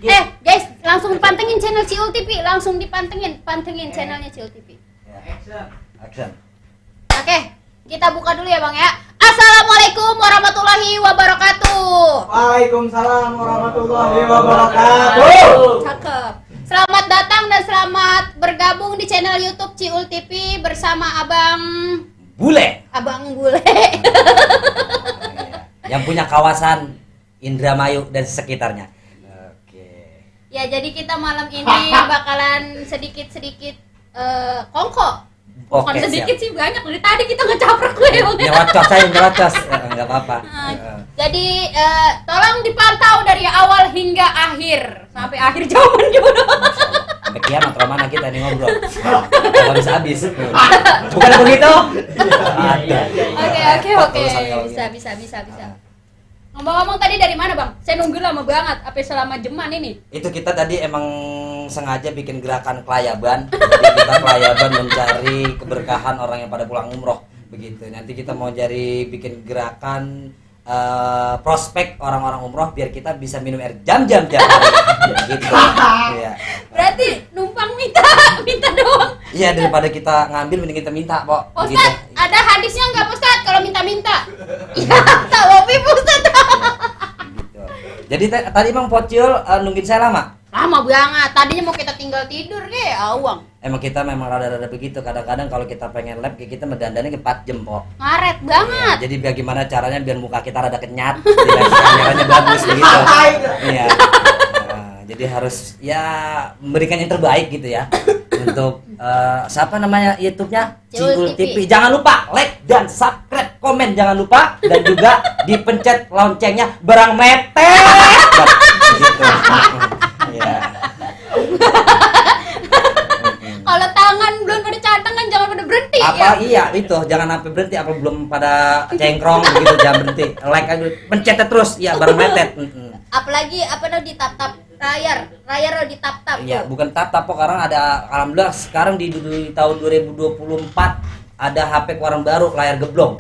Guys, langsung pantengin channel Ciul TV, langsung pantengin channelnya Ciul TV. Action. Oke, kita buka dulu ya Bang ya. Assalamualaikum warahmatullahi wabarakatuh. Waalaikumsalam warahmatullahi wabarakatuh. Cakep. Selamat datang dan selamat bergabung di channel YouTube Ciul TV bersama Abang Bule. Yang punya kawasan Indramayu dan sekitarnya. Oke. Ya, jadi kita malam ini bakalan sedikit-sedikit kongko. Bukan Oke, sedikit siap. sih, banyak. Dari tadi kita ngecaprak gue. Nyelocos saya nyelocos. Enggak apa-apa. Jadi tolong dipantau dari awal hingga akhir sampai akhir zaman juga. Sampai kiamat mana kita nih ngobrol. Kalau bisa habis. Bukan begitu? Oke. Bisa. Ngomong-ngomong tadi dari mana Bang? Saya nunggu lama banget, apa selama jeman ini? Itu kita tadi emang sengaja bikin gerakan kelayaban. Jadi kita kelayaban mencari keberkahan orang yang pada pulang umroh begitu. Nanti kita mau bikin gerakan prospek orang-orang umroh biar kita bisa minum air jam-jam tiap hari gitu. Iya. Berarti numpang minta doang. Iya, daripada kita ngambil mending kita minta, Pok. Ustaz, Begitu. ada hadisnya nggak Ustaz kalau minta-minta? Iya, tak hobi Ustaz. Gitu. Jadi tadi Bang Pocil nungguin saya lama. Lama banget, tadinya mau kita tinggal tidur deh, awang. Emang kita memang rada-rada begitu. Kadang-kadang kalau kita pengen lab kita mendandannya 4 jam, Pok. Ngaret banget. Jadi bagaimana caranya biar muka kita rada kenyat, biar kameranya bagus begitu. Iya. Nah, jadi harus ya memberikan yang terbaik gitu ya. Untuk siapa namanya YouTube-nya? Ciul TV. Jangan lupa like dan subscribe, komen jangan lupa dan juga dipencet loncengnya berang mete. Gitu. Iya. Kalau tangan belum pada catang kan jangan pada berhenti Apa ya. iya itu jangan sampai berhenti apa belum pada cengkrong begitu jangan berhenti. Like aja pencetnya terus ya bareng metet. Apalagi apa tuh di tap layar lo di tap Iya, bukan tap kok karena ada alhamdulillah sekarang di tahun 2024 ada HP keluaran baru layar geblong.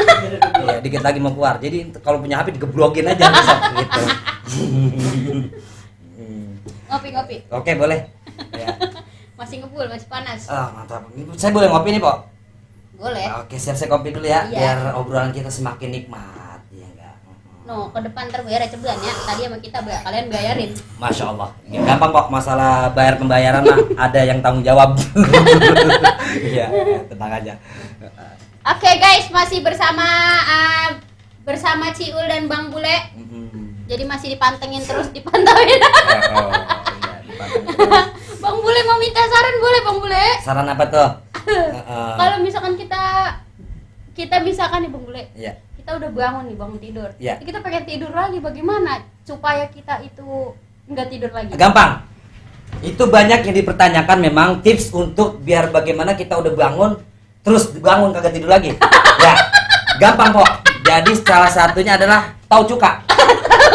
Iya, dikit lagi mau keluar. Jadi kalau punya HP digeblokin aja bisa gitu. Ngopi. Oke, boleh. Ya. Masih ngebul, masih panas. Mantap. Saya boleh ngopi nih, Pok? Boleh. Oke, siap-siap kopi dulu ya, Iya. biar obrolan kita semakin nikmat. Iya enggak? No, ke depan ntar bayar cebulan ya. Tadi sama kita kalian bayarin. Masya Allah. Gampang kok masalah bayar pembayaran mah ada yang tanggung jawab. Iya, tenang aja. Oke guys, masih bersama Ciul dan Bang Bule. Jadi masih dipantengin terus, dipantauin. Iya, dipantengin. Bang Bule mau minta saran boleh Bang Bule? Saran apa tuh? Kalau misalkan kita misalkan nih Bang Bule. Iya. Kita udah bangun tidur. Iya. Kita pengen tidur lagi, bagaimana supaya kita itu nggak tidur lagi? Gampang. Itu banyak yang dipertanyakan memang tips untuk biar bagaimana kita udah bangun terus bangun kagak tidur lagi. Ya. Gampang kok. Jadi salah satunya adalah tahu cuka.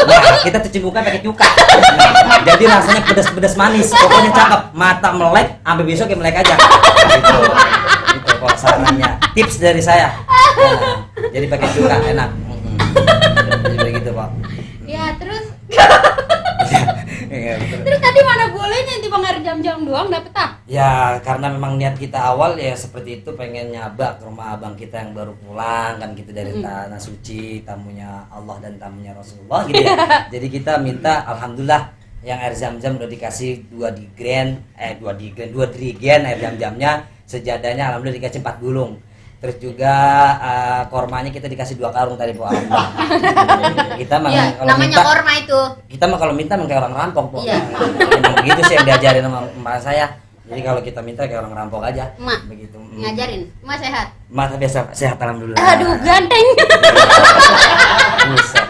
Nah, kita cuci muka pakai cuka. Nah, jadi rasanya pedas-pedas manis. Pokoknya cakep. Mata melek, sampai besok ya melek aja. Gitu. Itu kok sarannya. Tips dari saya. Nah, jadi pakai cuka enak. Jadi begitu kok. Ya terus Iya, betul. terus tadi mana bolehnya di Bang air jam-jam doang dapet ah? Ya karena memang niat kita awal ya seperti itu pengen nyaba ke rumah abang kita yang baru pulang kan gitu dari tanah suci, tamunya Allah dan tamunya Rasulullah gitu ya. Jadi kita minta alhamdulillah yang air zam-zam udah dikasih 2 dirigen air zam-zamnya, sejadahnya alhamdulillah dikasih 4 gulung. Terus juga kormanya kita dikasih 2 karung tadi Bu. Kita mah Ya, kalau namanya minta korma itu. kita mah kalau minta kayak orang rampok, Bu. Iya. Emang begitu sih yang diajarin sama emak saya. Jadi kalau kita minta kayak orang rampok aja. Emak Begitu. ngajarin, emak sehat. Emak biasa sehat alhamdulillah. Aduh ganteng. Buset.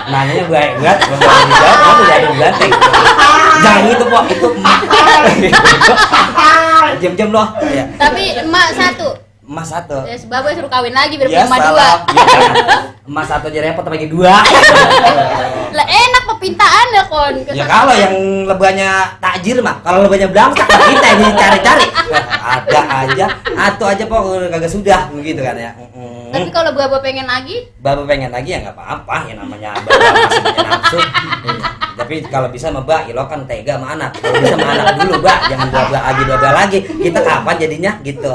Nanya gue buat dijawab kamu jadi ganteng. Jangan gitu, Pok. Itu emak. Jam-jam loh. Ya. Tapi emak satu. Emas 1. Ya sebab gue suruh kawin lagi biar Ya, punya emak 2. salah. Ya, emas 1 aja repot bagi 2. Lah enak kepintaan ya kon. Ya kalau yang lebahnya takjir mah, kalau lebahnya belangsak kita ini cari-cari. Ada aja, atau aja pokoknya kagak sudah begitu kan ya. Tapi kalau Baba pengen lagi, Baba pengen lagi ya nggak apa-apa, ya namanya Baba masih punya nafsu. Iya. Tapi kalau bisa sama Mbak, ya lo kan tega sama anak. Kalau bisa sama anak dulu Mbak, jangan dua lagi. Kita kapan jadinya gitu.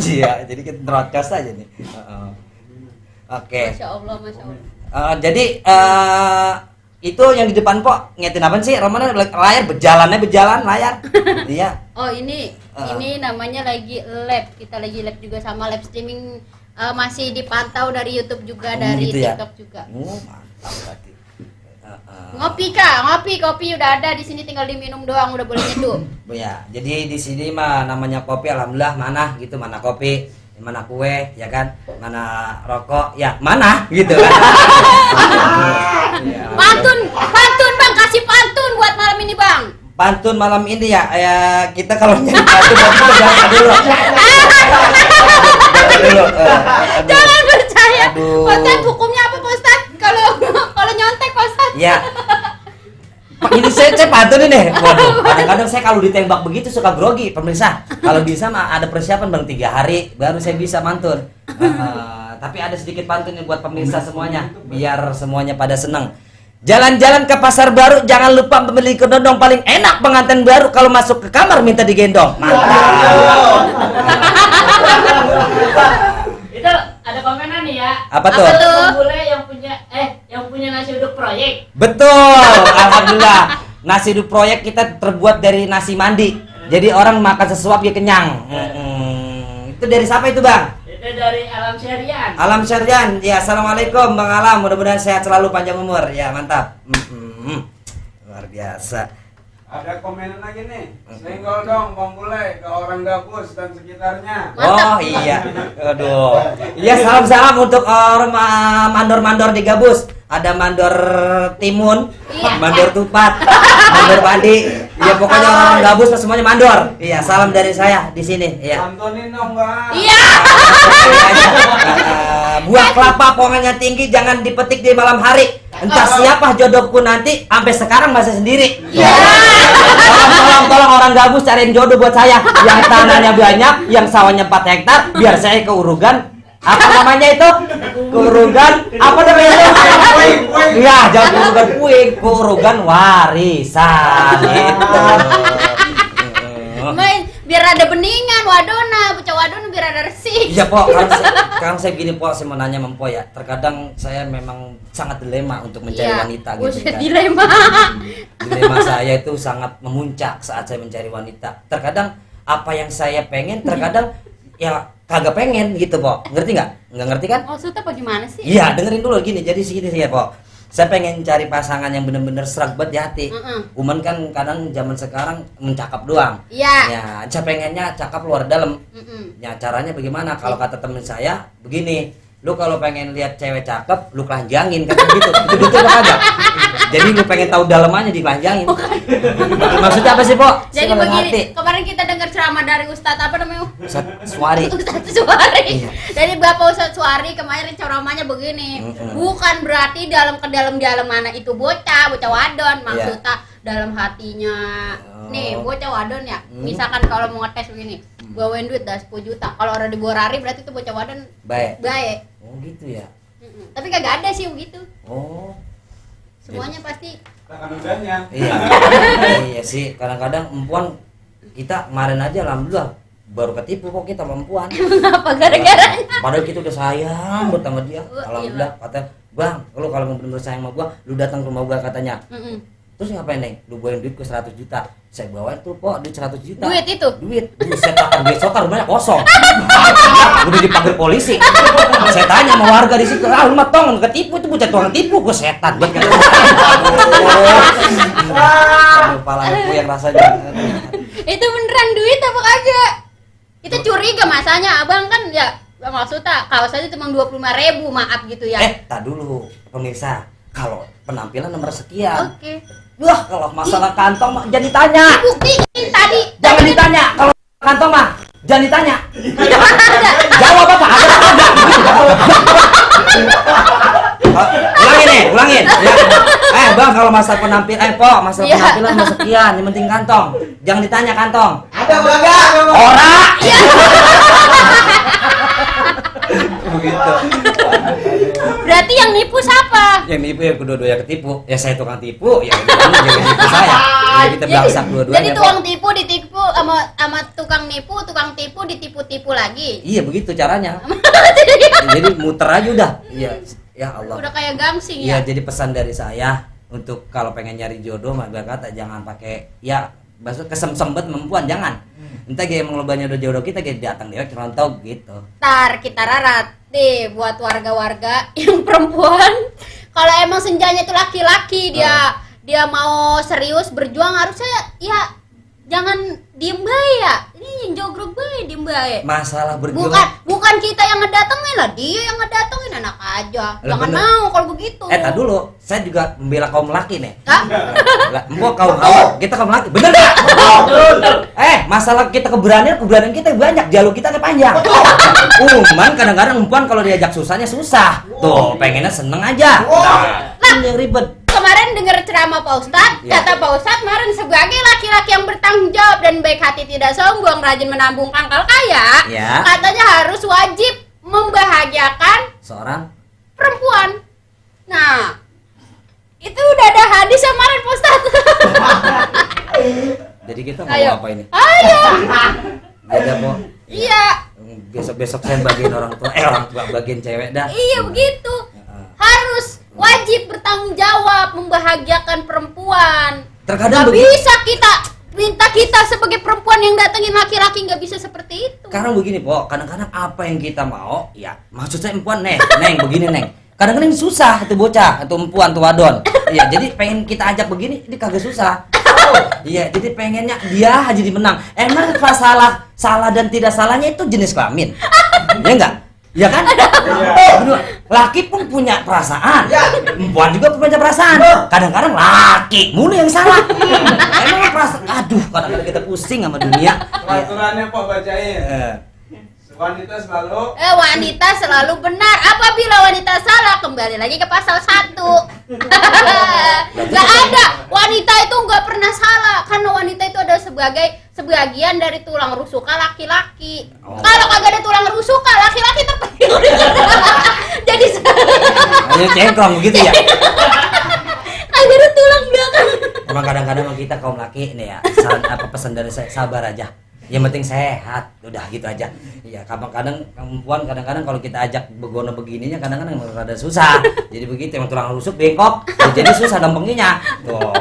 Iya, jadi kita terocos aja nih. Oke. Masya Allah, Masya Allah. Jadi itu yang di depan Pok ngetin apa sih? Romana layar berjalan layar. Iya. Oh ini namanya lagi lab. Kita lagi lab juga sama live streaming, masih dipantau dari YouTube juga, dari gitu ya? TikTok juga. Mantap berarti. Ngopi Kak, kopi udah ada di sini, tinggal diminum doang, udah boleh nyeduh. Ya, jadi di sini mah namanya kopi, alhamdulillah mana gitu, mana kopi, mana kue, ya kan, mana rokok, ya mana gitu kan. Ya, Pantun Bang, kasih pantun buat malam ini Bang. pantun malam ini ya, kita kalau nyanyi pantun jangan dulu. Jangan percaya. Aduh. Ustaz, hukumnya apa Pak Ustaz? Kalau nyontek Pak Ustaz. Ya. Ini saya pantun ini. Waduh, kadang-kadang saya kalau ditembak begitu suka grogi, pemirsa. Kalau bisa mah ada persiapan Bang 3 hari baru saya bisa mantun. Tapi ada sedikit pantun nih buat pemirsa semuanya, biar semuanya pada senang. Jalan-jalan ke pasar baru, jangan lupa membeli kedondong, paling enak pengantin baru kalau masuk ke kamar minta digendong. Mantap. Itu ada komenan nih ya. Apa tuh? Bule yang punya nasi uduk proyek. Betul, alhamdulillah. Nasi uduk proyek kita terbuat dari nasi mandi. Jadi orang makan sesuap dia kenyang. Itu dari siapa itu Bang? Itu dari Alam Syarian. Alam Syarian. Ya, assalamualaikum Bang Alam. Mudah-mudahan sehat selalu, panjang umur. Ya, mantap. Luar biasa. Ada komenan lagi nih. Senggol dong Bang Bule ke orang gabus dan sekitarnya. Oh iya. Aduh. Iya, salam-salam untuk orang mandor-mandor di Gabus. Ada mandor timun, Iya. mandor tupat, mandor padi. Ya pokoknya orang Gabus semuanya mandor. Iya, salam dari saya di sini. Iya. Pantunin dong Bang. Iya. Buah kelapa pohonnya tinggi, jangan dipetik di malam hari. Entah siapa jodohku nanti, sampai sekarang masih sendiri. Iya. Tolong orang Gabus cariin jodoh buat saya. Yang tanahnya banyak, yang sawahnya 4 hektar, biar saya ke Urugan. Apa namanya itu? Ke Urugan. Apa namanya itu? Iya, jangan ke Urugan puing, ke Urugan warisan itu. Main biar ada beningan, wadona, bocah wadona biar ada resik. Iya Pok, sekarang saya gini Pok, saya mau nanya sama Pok ya. Terkadang saya memang sangat dilema untuk mencari wanita gitu Buset, kan. dilema. Dilema saya itu sangat memuncak saat saya mencari wanita. Terkadang apa yang saya pengen, terkadang ya kagak pengen gitu Pok. Ngerti nggak? Nggak ngerti kan? Maksudnya apa gimana sih? Iya, dengerin dulu gini. Jadi segini ya Pok. Saya pengen cari pasangan yang bener-bener serak banget di hati. Cuman kan kadang zaman sekarang mencakap doang. Iya. Ya, saya pengennya cakap luar dalam. Mm-mm. Ya caranya bagaimana? Kalau kata temen saya begini, lu kalau pengen lihat cewek cakep, lu kelanjangin kan begitu. Itu betul apa kagak? Jadi lu pengen tahu dalamannya dikelanjangin. Maksudnya apa sih, Pok? Jadi Sekolah begini, hati. kemarin kita dengar ceramah dari Ustadz apa namanya? Ustadz Suwari. Ustadz Suwari. Iya. Dari Bapak Ustadz Suwari kemarin ceramahnya begini. Bukan berarti dalam mana itu bocah wadon, maksudnya dalam hatinya. Nih, bocah wadon ya. Misalkan kalau mau ngetes begini, bawain duit dah 10 juta. Kalau orang di Borari berarti itu bocah wadon Baik. baik. Oh, gitu ya. Tapi kagak ada sih begitu. Oh. Semuanya pasti Takkan udahnya. Iya. Iya sih, kadang-kadang perempuan kita kemarin aja alhamdulillah baru ketipu kok kita perempuan. apa gara-garanya. Padahal kita udah sayang buat sama dia. Oh, Alhamdulillah kata, "Bang, lu kalau mau bener-bener sayang sama gua, lu datang ke rumah gua," katanya. Terus ngapain, Neng? Lu bawain duit ke 100 juta. Saya bawain tuh, Pok, duit 100 juta. Duit itu? Duit. Buset, takkan duit sokar rumahnya kosong. Udah dipanggil polisi. Saya tanya sama warga di situ, "Ah, lu mah tong ketipu, itu bocah tukang tipu." Gua setan banget. Aduh, kepala aku yang rasanya. Itu beneran duit apa kagak? Kita curiga masanya, abang kan ya maksudnya kaos aja cuma 25.000, maaf gitu ya. Tak dulu, pemirsa. Kalau penampilan nomor sekian. Oke. Wah, kalau masalah kantong mah jangan ditanya. Buktiin tadi. Jangan ditanya. Kalau kantong mah jangan ditanya. Ada. Jawab apa? Ada apa enggak? Ulang ini. Nih, ulangin. Ya. Bang, kalau masalah penampilan, masalah Iya. penampilan mau sekian, yang penting kantong. Jangan ditanya kantong. Ada enggak? Ora. Begitu. Berarti yang nipu siapa? Yang nipu yang kedua-dua yang ketipu. Ya saya tukang tipu, ya kamu jangan nipu saya. Ya kita belangsak dua-duanya. Jadi Pok. tukang tipu ditipu sama tukang nipu, tukang tipu ditipu-tipu lagi. Iya begitu caranya. Jadi muter aja udah. Iya. Ya Allah. Udah kayak gangsing Iya, ya. jadi pesan dari saya untuk kalau pengen nyari jodoh mah kata jangan pakai ya maksud kesem-sembet perempuan jangan. Entah kayak emang lobanya udah jodoh kita kayak datang dewek rontog gitu. Ntar kita rarat deh buat warga-warga yang perempuan. Kalau emang senjanya itu laki-laki dia mau serius berjuang harusnya ya jangan diem bae ya. Ini yang jogrok bae diem bae. Masalah berjuang. Bukan kita yang ngedatengin lah, dia yang ngedatengin enak aja. Lah, Jangan bener. mau kalau begitu. Tak dulu, saya juga membela kaum laki nih. Hah? Lah, empok kaum hawa, kita kaum laki. Bener enggak? Masalah kita keberanian kita banyak, jalur kita panjang. Cuman kadang-kadang perempuan kalau diajak susahnya susah. Tuh, pengennya seneng aja. Nah, ini yang ribet. Kemarin dengar ceramah Pak Ustadz, Ya. kata Pak Ustadz kemarin sebagai laki-laki yang bertanggung jawab dan baik hati tidak sombong, rajin menabung pangkal kaya, Ya. katanya harus wajib membahagiakan Seorang perempuan. Nah, itu udah ada hadis kemarin Pak Ustadz. jadi kita mau Ayo. apa ini? Ayo. Beda, Po. Iya, Besok-besok saya bagian orang tua bagian cewek dah. iya begitu. Harus wajib bertanggung jawab membahagiakan perempuan. Terkadang Gak begitu. bisa kita sebagai perempuan yang datengin laki-laki nggak bisa seperti itu. Sekarang begini, Po. Kadang-kadang apa yang kita mau, ya maksud saya perempuan, Neng, begini, Neng. Kadang-kadang ini susah itu bocah, itu perempuan, tuh wadon. Iya, jadi pengen kita ajak begini, ini kagak susah. Iya, jadi pengennya dia aja dimenang. Emang salah dan tidak salahnya itu jenis kelamin. Ya enggak? Ya kan? Bener. Laki pun punya perasaan. Perempuan juga punya perasaan. Kadang-kadang laki mulu yang salah. Emang perasaan, aduh, kadang-kadang kita pusing sama dunia. Peraturannya Pak bacain. Eh, Wanita selalu Wanita selalu benar. Apabila wanita salah, kembali lagi ke pasal 1. Gak ada. Wanita itu nggak pernah salah. Karena wanita itu adalah sebagian dari tulang rusuk laki-laki. Oh. Kalau kagak ada tulang rusuk laki-laki terpilih. Jadi Ayo cengkrong begitu ya. kagak ada tulang belakang. Emang kadang-kadang kita kaum laki nih ya, pesan dari saya sabar aja. Yang penting sehat, udah gitu aja. Iya, kadang-kadang perempuan kadang-kadang kalau kita ajak begono begininya kadang-kadang rada susah. Jadi begitu emang tulang rusuk bengkok, jadi susah lempenginya. Tuh.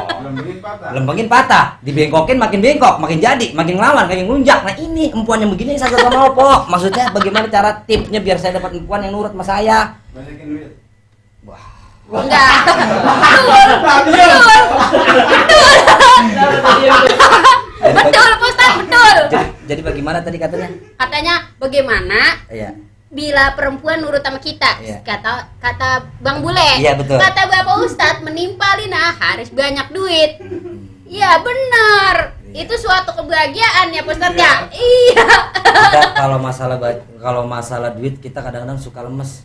Lempengin patah, dibengkokin makin bengkok, makin jadi, makin ngelawan, makin ngelunjak. Nah ini perempuan yang begini saya gak mau, Po. Maksudnya bagaimana cara tipsnya biar saya dapat perempuan yang nurut sama saya? banyakin duit. Wah. Enggak. Betul, Pak Ustadz, betul. Jadi bagaimana tadi katanya? Katanya bagaimana Iya. bila perempuan nurut sama kita? Iya. Kata Bang Bule. Iya, betul. Kata Bapak Ustadz menimpalin harus banyak duit. Iya, benar. Itu suatu kebahagiaan ya, Pak Ustadz ya. Iya. Kita kalau masalah duit kita kadang-kadang suka lemes.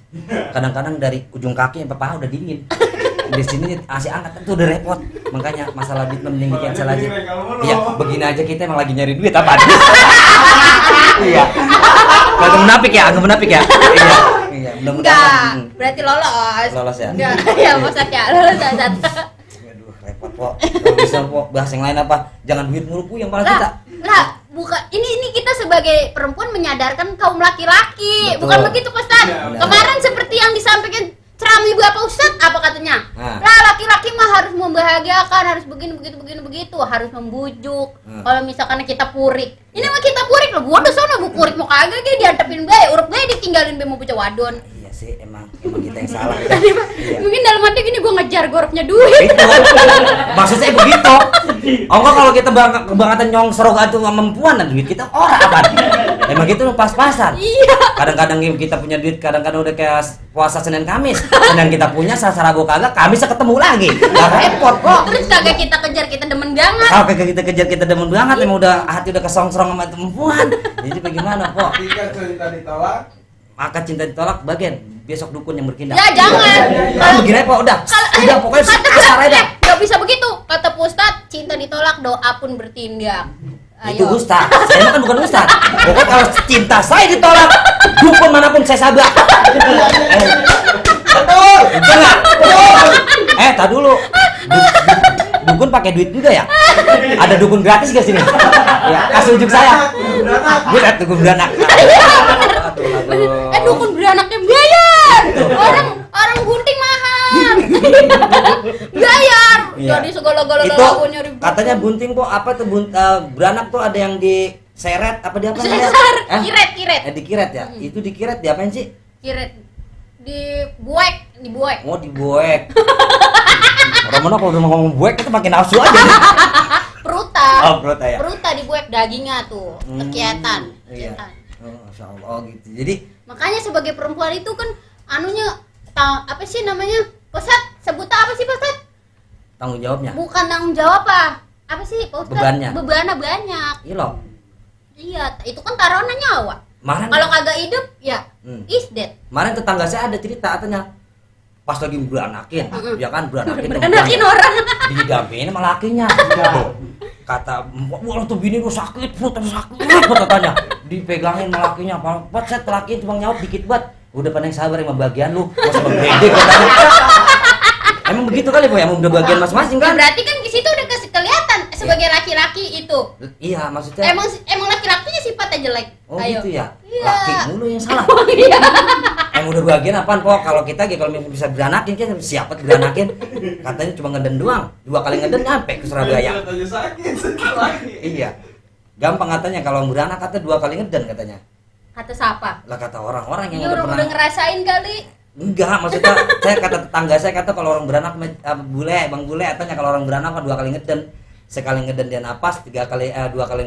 Kadang-kadang dari ujung kaki sampai paha udah dingin. Di sini AC angkat itu udah repot. Makanya masalah duit mending cancel aja. Iya, begini aja kita emang lagi nyari duit apa? Iya. Agak menapik ya. Iya. Iya, Enggak, mudah-mudahan. berarti lolos. Lolos ya? Enggak, ya Pak Ustadz ya, lolos Ustadz. Aduh, repot, Po. Kalau bisa, Po, bahas yang lain apa? Jangan duit mulu, Po, yang malah kita. Ini kita sebagai perempuan menyadarkan kaum laki-laki. Betul. Bukan begitu, Pak Ustadz. Ya, benar. Kemarin seperti yang disampaikan ceramah Ibu Bapak Ustadz, apa katanya? Nah. Lah, laki-laki mah harus membahagiakan, harus begini begitu, harus membujuk. Hmm. Kalau misalkan kita purik. Ini mah kita purik loh. Gua udah sono bu purik mau kagak ge diantepin bae, urut bae ditinggalin bae mau bocah wadon. Iya sih, emang kita yang salah. Tadi mah, Iya. mungkin dalam hati gini gua ngejar goroknya duit. Itu maksud saya begitu. Enggak kalau kita kebangetan nyongserok atau sama perempuan dan duit kita ora apa. Emang gitu pas-pasan. Iya. Kadang-kadang kita punya duit, kadang-kadang udah kayak puasa Senin Kamis. Sedang kita punya Selasa Rabu kagak, Kamis ketemu lagi. Gak repot kok. Terus kagak kita kejar, kita demen banget. Kalau kagak kita kejar kita demen banget, emang udah hati udah kesongserong sama perempuan. Jadi bagaimana kok? Jika cinta ditolak, Maka cinta ditolak bagian besok dukun yang bertindak. Ya jangan. Begini aja, Pak, udah pokoknya kasar aja dah. Nggak bisa begitu. Kata Ustadz, cinta ditolak, doa pun bertindak. Itu Ayo. Ustaz, saya kan bukan Ustaz. Pokoknya kalau cinta saya ditolak, dukun manapun saya sabak. Betul, enggak? Tak dulu. Dukun pakai duit juga ya? Ada dukun gratis gak sini? Ya, kasih ujuk saya. Gue liat dukun beranak. Dukun beranaknya bayar. Orang gunting mahal. Bayar. Iya. Jadi segala-gala Itu lagunya ribut. katanya bunting kok apa tuh beranak tuh ada yang diseret apa dia apa namanya? Kiret. Dikiret ya? Itu dikiret diapain sih? Kiret. Dibuek. Oh dibuek. Orang mana kalau udah ngomong buek itu makin nafsu aja. Peruta. Oh peruta ya. Peruta dibuek dagingnya tuh. Kekiatan. Iya. Oh, Masya Allah. Oh gitu. Jadi Makanya sebagai perempuan itu kan anunya apa sih namanya? Ustadz, sebutnya apa sih Ustadz? tanggung jawabnya. Bukan tanggung jawab apa sih Pak Ustadz? Bebannya. Bebannya banyak. Iya loh. Iya, itu kan taruhannya nyawa. Kemarin Kalau kagak hidup ya is dead. kemarin tetangga saya ada cerita katanya pas lagi beranakin, ya kan beranakin orang. didampingin sama lakinya. Kata, wah tuh bini lu sakit, katanya. Dipegangin sama lakinya, apa set laki cuma nyaut dikit banget. Udah pandang sabar sama bagian lu, gak usah gede katanya. Emang begitu kali Bu, emang udah bagian masing-masing kan? Berarti kan di situ udah kelihatan sebagai laki-laki itu. Iya, maksudnya. Emang laki-lakinya sifatnya jelek. Oh Ayo. gitu ya. Iya. Laki mulu yang salah. Iya. Emang udah bagian apaan kok? Kalau kita kalau bisa beranakin kan siapa beranakin? Katanya cuma ngeden doang. 2 kali ngeden nyampe ke Surabaya. Aja sakit lagi. Iya. Gampang katanya kalau beranak kata 2 kali ngeden katanya. Kata siapa? Lah kata orang-orang Ini yang orang udah ngerasain kali. Enggak, maksudnya saya kata tetangga saya kata kalau orang beranak Bang Bule katanya kalau orang beranak 2 kali ngeden. Sekali ngeden dia napas, 2 kali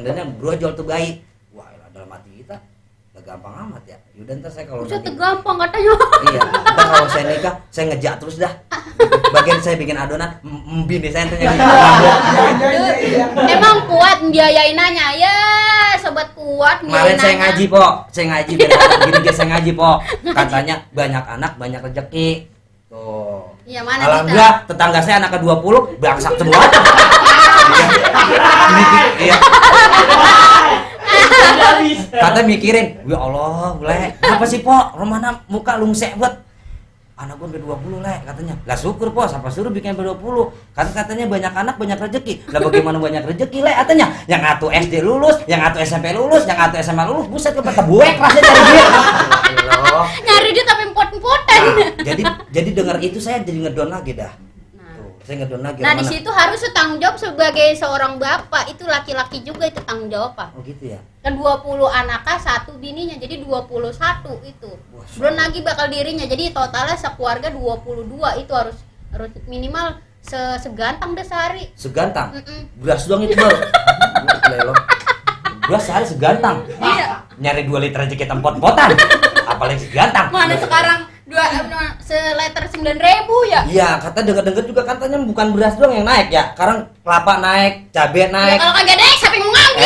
ngedennya brojol tuh bayi. Wah, dalam hati kita udah gampang amat ya. Yaudah ntar saya kalau Buset nanti gampang katanya. iya, ntar kalau saya nikah saya ngejak terus dah. Bagian saya bikin adonan, bini saya tanya Emang kuat biayainannya ya, sobat kuat kemarin saya biayainannya. ngaji po, saya ngaji gini dia saya ngaji po. Katanya banyak anak banyak rezeki. Tuh. Iya mana Alhamdulillah tetangga saya anaknya 20 berangsak semua. Iya. Kata mikirin, ya Allah, boleh. Apa sih po? Romana muka lungsek buat. Anak gua udah 20 le katanya. Lah syukur po, siapa suruh bikin 20. Katanya banyak anak banyak rezeki. Lah bagaimana banyak rezeki le katanya? Yang atu SD lulus, yang atu SMP lulus, yang atu SMA lulus, buset kepala buek rasanya cari duit. Allah. Nyari dia tapi empot-empotan. Nah, jadi dengar itu saya jadi ngedon lagi dah. Tuh, saya ngedon lagi. Nah, di Romana. situ harus tanggung jawab sebagai seorang bapak. Itu laki-laki juga itu tanggung jawab, Pak. Oh gitu ya. Kan 20 anaknya, 1 bininya, jadi 21 itu. Wah, Belum lagi bakal dirinya. Jadi totalnya sekeluarga 22 itu harus minimal segantang deh sehari. Segantang. Mm-mm. Beras doang itu baru. Gila, beras sehari segantang. Iya. Nyari 2 liter aja kita pot-potan. Apalagi segantang. Mana sekarang seleter 9.000 ya? Iya, kata dengar-dengar juga katanya bukan beras doang yang naik ya. Sekarang kelapa naik, cabai Ya naik. kalau kagak naik siapa yang mau ngambil?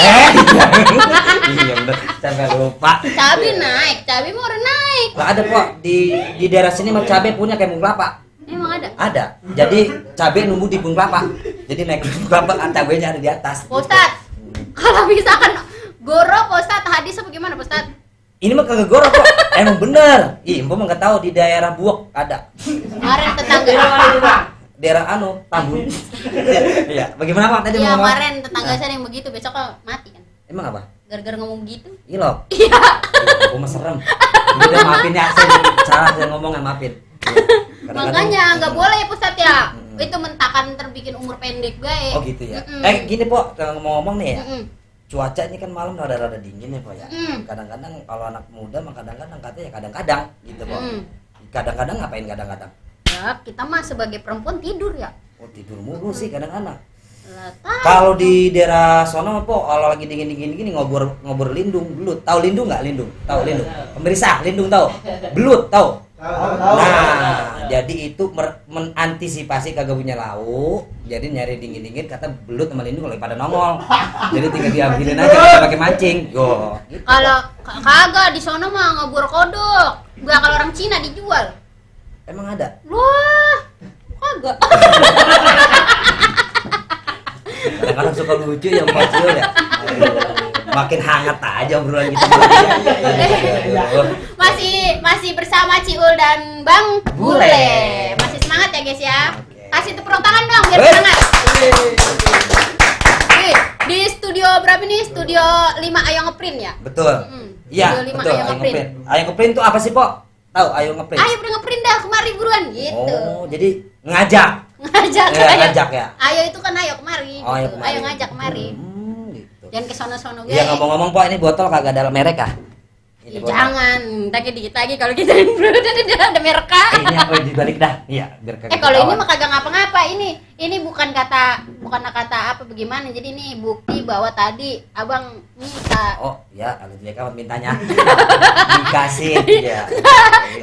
Iya bener, sampai lupa. Cabai naik, cabai mau udah naik. Lah ada kok di daerah sini mah cabai punya kayak bung kelapa. Emang ada? Ada. Jadi cabai nunggu di bung kelapa. Jadi naik bung kelapa kan cabainya ada di atas. Pak Ustadz, kalau misalkan goro Pak Ustadz, hadis apa gimana Pak Ustadz? Ini mah kagak gorok kok. Emang bener. Ih, mbak mah nggak tahu di daerah Buok ada. Kemarin tetangga. Daerah Tambun. Iya, bagaimana Pak tadi Iya ngomong? kemarin tetangga saya yang begitu, besok kan mati kan? Emang apa? Gara-gara ngomong begitu. Iya loh. Iya. Gua mah serem. Udah maafin ya, saya salah saya ngomongnya maafin. Iya. Kadang-kadang- Makanya nggak boleh ya Pak Ustadz ya. Itu mentakan terbikin umur pendek guys. Oh gitu ya. Mm-mm. Gini Pok, ngomong-ngomong nih ya. Mm-mm. Cuaca ini kan malam rada-rada dingin ya Pok ya. Kadang-kadang kalau anak muda mah kadang-kadang katanya kadang-kadang gitu Pok. Kadang-kadang ngapain kadang-kadang? Ya kita mah sebagai perempuan tidur ya. Oh tidur mulu sih kadang-kadang. Lah, tahu. Kalau di daerah sono Pok, kalau lagi dingin-dingin gini ngobor lindung, belut. Tahu lindung nggak lindung? Tahu lindung? Pemirsa, lindung tahu? Belut tahu? Nah, jadi itu mengantisipasi kagak punya lauk. Jadi nyari dingin-dingin kata belut sama lindung kalau pada nongol. Jadi tinggal diambilin aja kita pakai mancing. Go. Gitu. Kalau kagak di sono mah ngobor kodok. Enggak, kalau orang Cina dijual. Emang ada? Wah, kagak. Kadang-kadang suka lucu ya Pak Ciul ya. Makin hangat aja obrolan gitu. Masih bersama Ciul dan Bang Bule. Masih semangat ya guys ya. Kasih tepuk tangan dong biar semangat. Di studio berapa nih? Studio 5 Ayo Ngeprint ya? Betul. Iya, Studio 5 betul. Ayo Ngeprint. Ayo Ngeprint itu apa sih, Pok? Tahu Ayo Ngeprint? Ayo udah ngeprint dah kemari buruan gitu. Oh, jadi ngajak. Ngajak Ya, ngajak ya. Ayo itu kan ayo kemari. Oh, ayo gitu. kemari. Ayo ngajak kemari. Gitu. Jangan ke sono-sono Iya, ngomong-ngomong, Pok, ini botol kagak ada merek ah? Ya, jangan, ntar dikit lagi kalau kita ada mereka. Ini apa dibalik dah? Iya, biar kagak. Kalau ini ketahuan. mah kagak ngapa-ngapa. Ini bukan kata apa bagaimana. Jadi ini bukti bahwa tadi abang minta. Oh, ya, kalau dia kan mintanya dikasih ya.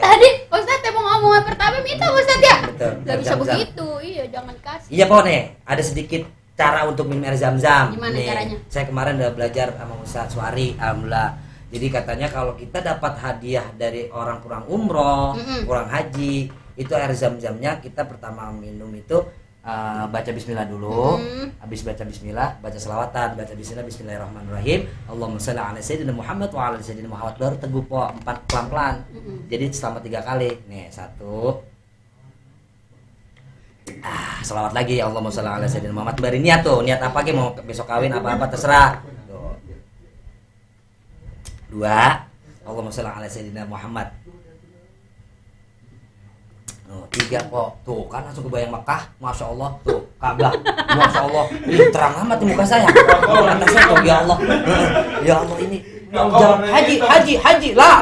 Tadi Ustadz mau ngomong pertama minta Ustadz ya. Betul. Gak bisa Zam-zam. begitu. Iya, jangan kasih. Iya, Pok nih, ada sedikit cara untuk minum air zam-zam. Gimana Nih, caranya? Saya kemarin udah belajar sama Ustadz Suari, alhamdulillah. Jadi katanya kalau kita dapat hadiah dari orang kurang umroh, kurang haji, itu air zam-zamnya kita pertama minum itu baca bismillah dulu. Habis baca bismillah, baca selawatan, baca bismillahirrahmanirrahim. Allahumma shalli ala sayyidina Muhammad wa ala sayyidina Muhammad, baru teguh po 4 pelan-pelan. Jadi selama 3 kali. Nih, 1. Selawat lagi, Allahumma shalli ala sayyidina Muhammad. Bari niat tuh, niat apa ke mau besok kawin apa-apa terserah. 2. Allahumma shalli ala sayyidina Muhammad. 3 kok. Tuh kan langsung kebayang Mekah. Masya Allah. Tuh Ka'bah. Masya Allah. Ih, terang amat di muka saya. Kata saya tuh ya Allah. Ya Allah ini. Haji. Lah.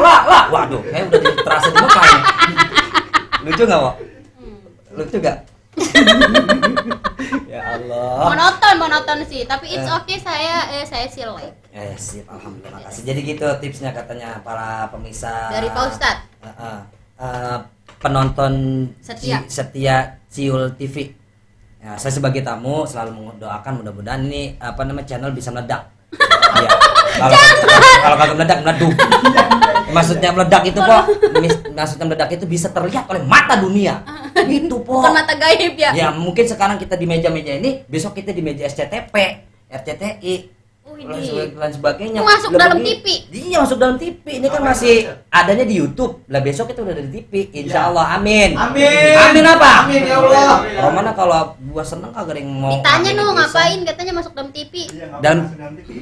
Waduh, kayak udah terasa di Mekah ya. Lucu enggak, Wak? Lucu enggak? Ya Allah. Monoton sih, tapi it's okay saya sih like. Sip, alhamdulillah, makasih. Jadi gitu tipsnya katanya para pemirsa Dari Pak Ustadz. Penonton Setia. Ciul TV. Ya, saya sebagai tamu selalu mendoakan mudah-mudahan ini channel bisa meledak. Ya. Kalau kagak meledak meleduk. Maksudnya meledak itu kok, maksudnya meledak itu bisa terlihat oleh mata dunia. Gitu po. Bukan mata gaib ya. Ya mungkin sekarang kita di meja-meja ini, besok kita di meja SCTP, RCTI, dan sebagainya. Masuk dalam TV. Iya, masuk dalam TV. Ini kan masih adanya di YouTube. Lah besok kita udah ada di TV. Insya Allah, amin. Amin apa? Amin ya Allah. Romana kalau gua seneng kagak ada yang mau. Ditanya amin no bisa. ngapain katanya masuk dalam TV. Dan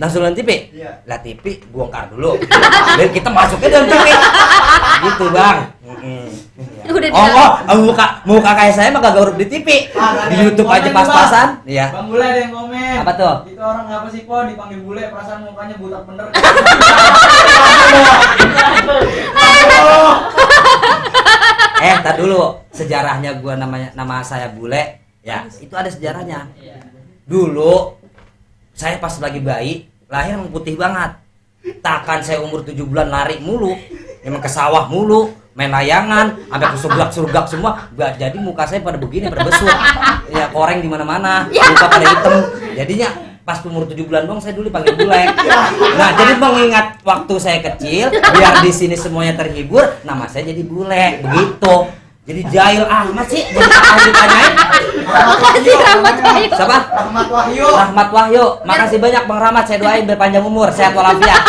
langsung dalam TV. Iya. Lah TV bongkar dulu. Dan kita masuknya dalam TV. Gitu, Bang. Udah Muka kayak saya mah kagak urut di TV. Di YouTube aja pas-pasan. Iya. Bang Bule ada yang komen. Apa tuh? Itu orang ngapa sih po dipanggil bule perasaan mukanya butak bener. Tar dulu. Sejarahnya gua nama saya Bule. Ya, itu ada sejarahnya. Dulu saya pas lagi bayi, lahir emang putih banget. Takkan saya umur 7 bulan lari mulu. Emang ke sawah mulu, main layangan, sampai ke surgak semua. Jadi muka saya pada begini, pada besut. Ya koreng di mana-mana, muka pada hitam. Jadinya pas umur 7 bulan doang saya dulu dipanggil Bule. Nah, jadi mengingat waktu saya kecil, biar di sini semuanya terhibur, nama saya jadi Bule. Begitu. Jadi jahil amat sih, jadi apa ditanyain? Makasih Rahmat Wahyu. Siapa? Rahmat Wahyu. Rahmat Wahyu. Makasih banyak Bang Rahmat, saya doain berpanjang umur, sehat walafiat.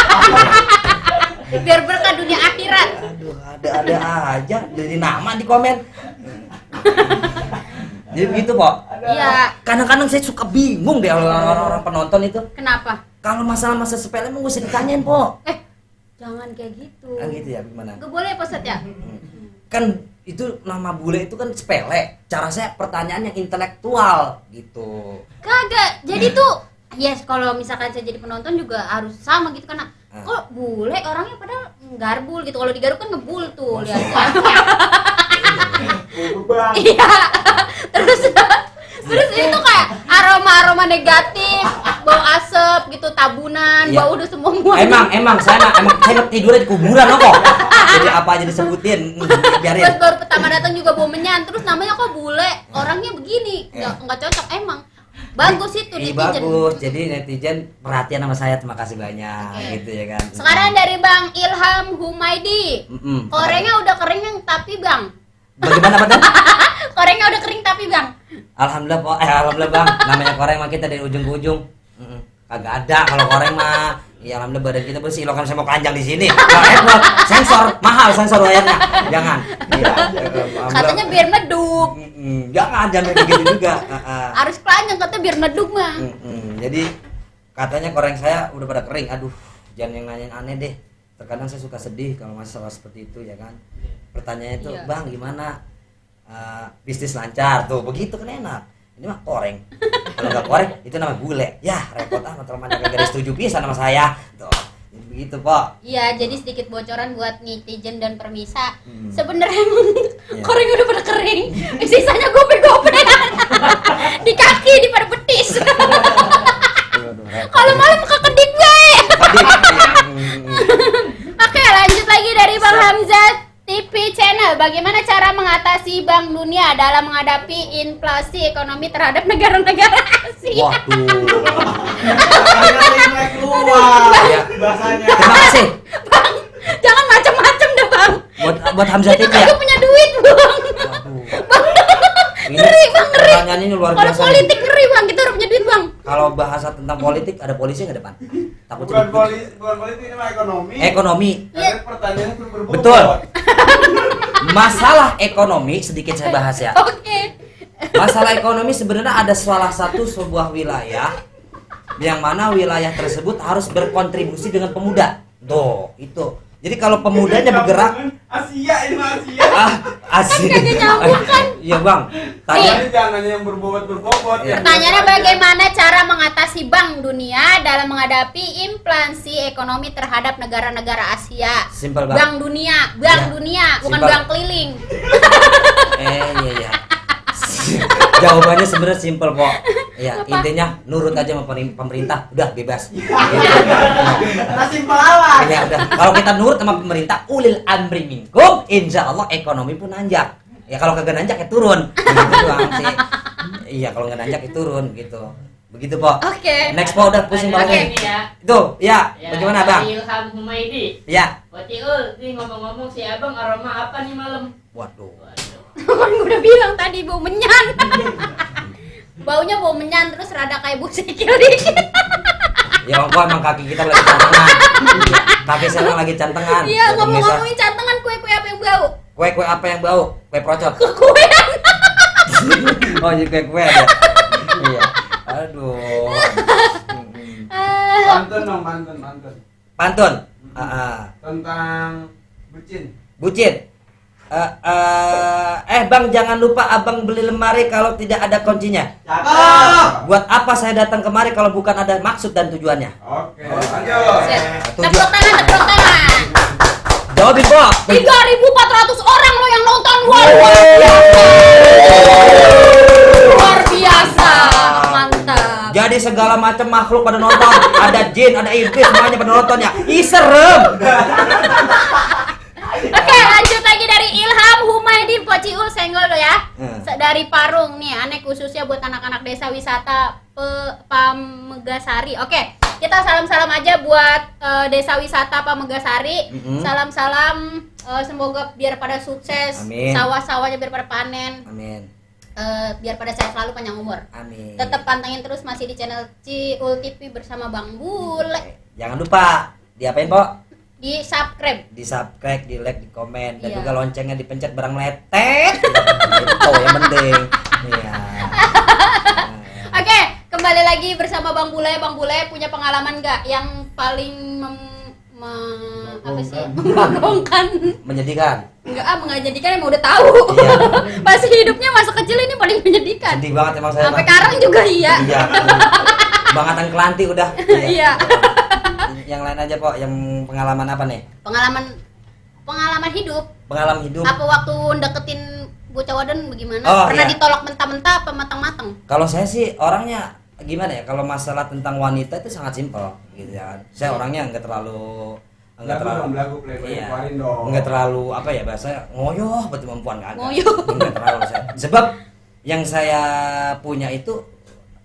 Biar berkah dunia akhirat. Aduh, ada aja jadi nama di komen. Jadi begitu, Pok. Iya. Kadang-kadang saya suka bingung deh orang-orang penonton itu. Kenapa? Kalau masalah-masalah sepele emang gak usah ditanyain, Pok. Jangan kayak gitu. Gitu ya, gimana? Gak boleh Pak Ustadz ya? Kan itu nama Bule itu kan sepele. Cara saya pertanyaan yang intelektual gitu. Kagak. Jadi tuh kalau misalkan saya jadi penonton juga harus sama gitu karena kok bule orangnya padahal garbul gitu. Kalau digaruk kan ngebul tuh lihat. Iya. Terus itu kayak aroma negatif, bau asap gitu, tabunan, Iya. bau udah semua. Emang saya tidurnya di kuburan kok. Jadi apa aja disebutin, biarin. Terus baru pertama datang juga bau menyan. Terus namanya kok bule, orangnya begini, nggak cocok emang. Bagus itu Iya, netizen. bagus. Jadi netizen perhatian sama saya, terima kasih banyak gitu ya kan. Sekarang dari Bang Ilham Humaydi. Korengnya udah kering tapi Bang. Bagaimana Pak? Korengnya udah kering tapi Bang. Alhamdulillah Bang. Namanya koreng mah kita dari ujung ke ujung. Kagak ada kalau koreng mah. Ya alhamdulillah badan kita bersih. Lo kan saya mau keranjang di sini. Sensor mahal sensor layarnya. Jangan. Iya. Katanya biar meduk. Jangan kayak gitu juga. Harus keranjang katanya biar meduk mah. Jadi katanya koreng saya udah pada kering. Aduh, jangan yang nanyain aneh deh. Terkadang saya suka sedih kalau masalah seperti itu ya kan. Pertanyaannya itu, Iya. Bang gimana bisnis lancar tuh? Begitu kan enak. Ini mah koreng. Kalau nggak koreng itu namanya bule. Ya repot teman-teman yang garis setuju pisan sama saya. Tuh. Jadi begitu Pak. Iya, jadi sedikit bocoran buat netizen dan permisa. Sebenarnya emang Iya. koreng udah pada kering. Sisanya gope-gope. Di kaki, di pada betis. Kalau malam kekedip gue. Oke, lanjut lagi dari Bang Hamzah TV Channel. Bagaimana cara mengatasi Bank Dunia dalam menghadapi inflasi ekonomi terhadap negara-negara Asia? Waduh. Keluar Ya. bahasanya. Terima kasih Bang, jangan macam-macam deh Bang. buat Hamzah Kita TV ya. kagak punya duit Bang. Waduh. Ngeri Bang, ngeri. Pertanyaan ini luar Kalau biasa. nih. politik ngeri Bang, kita udah punya duit Bang. Kalau bahasa tentang politik ada polisi nggak depan? Takut Bukan disebut. bukan politik ini mah ekonomi. Ekonomi. Tapi pertanyaannya itu berbobot. Betul. Masalah ekonomi sedikit saya bahas ya. Oke. Masalah ekonomi sebenarnya ada salah satu sebuah wilayah yang mana wilayah tersebut harus berkontribusi dengan pemuda. Tuh, itu. Jadi kalau pemudanya bergerak, Asia ini mah Asia. asik. Kagak nyambung kan? Iya, Bang. Tanya Jadi jangan nanya yang berbobot-berbobot. Iya. Pertanyaannya bagaimana cara mengatasi Bank Dunia dalam menghadapi inflasi ekonomi terhadap negara-negara Asia? Simpel, Bang. Bank Dunia, Bank Iya. Dunia, bukan Simpel. bank keliling. iya. Jawabannya sebenarnya simpel kok. Ya, Apa? intinya nurut aja sama pemerintah, udah bebas. Nasi pelawak. Ya udah. Kalau kita nurut sama pemerintah, ulil amri minkum, insya Allah ekonomi pun nanjak. Ya kalau kagak nanjak ya turun. Gitu doang sih. Iya, kalau nggak nanjak ya turun gitu. Begitu, Pok. Oke. Next, Pok, udah pusing Lanjut banget. lagi nih ya. Itu, ya. Bagaimana, Bang? Ilham Humaydi. Ya. Watiul, nih ngomong-ngomong si abang aroma apa nih malam? Waduh. Waduh. Kan gue udah bilang tadi bau menyan. Baunya bau menyan terus rada kayak bau sikil dikit. Ya kok emang kaki kita lagi cantengan. Iya, kaki saya lagi cantengan. Iya, Ya, pemirsa. ngomong-ngomongin cantengan kue-kue apa yang bau? Kue-kue apa yang bau? Kue procot. Kuean. Oh, jadi kue-kue aja. Iya. Aduh. Pantun dong, pantun. Pantun. Tentang bucin. Bucin. Bang, jangan lupa abang beli lemari kalau tidak ada kuncinya. Cakep. Buat apa saya datang kemari kalau bukan ada maksud dan tujuannya? Oke, lanjut. Tepuk tangan, tepuk tangan. Jawabin, Pok. 3.400 orang lo yang nonton. Luar biasa. Mantap. Jadi segala macam makhluk pada nonton, ada jin, ada iblis, semuanya pada nonton ya. Ih, serem. Oke, lanjut lagi dari Ilham Humaydi Pociul Senggol lo ya. Dari Parung nih, aneh khususnya buat anak-anak desa wisata Pamegasari. Oke, kita salam-salam aja buat desa wisata Pamegasari. Salam-salam, semoga biar pada sukses. Amin. Sawah-sawahnya biar pada panen. Amin. Biar pada sehat selalu, panjang umur. Amin. Tetap pantengin terus masih di channel Ciul TV bersama Bang Bule. Jangan lupa diapain, Pok? Di subscribe. Di subscribe, di like, di komen, dan Iya. juga loncengnya dipencet barang letet. Itu yang penting. Iya. Oke, kembali lagi bersama Bang Bule. Bang Bule punya pengalaman nggak yang paling apa sih? Membagongkan? Menyedihkan. Enggak, menjadikan emang udah tahu. Iya. Pas hidupnya masa kecil ini paling menyedihkan. Sedih banget emang saya. Sampai Bang. sekarang juga iya. Iya. Bangatan kelanti udah. Iya. Yang lain aja, Pok. Yang pengalaman apa nih? Pengalaman hidup. Pengalaman hidup. Apa waktu deketin bocah wadon bagaimana? Oh, Pernah iya. ditolak mentah-mentah apa matang-matang? Kalau saya sih orangnya gimana ya? Kalau masalah tentang wanita itu sangat simpel gitu ya kan. Saya orangnya enggak terlalu Belagu playboy iya, keluarin dong. enggak terlalu apa ya bahasanya ngoyoh betul perempuan kagak. Ngoyoh. Enggak terlalu saya. Sebab yang saya punya itu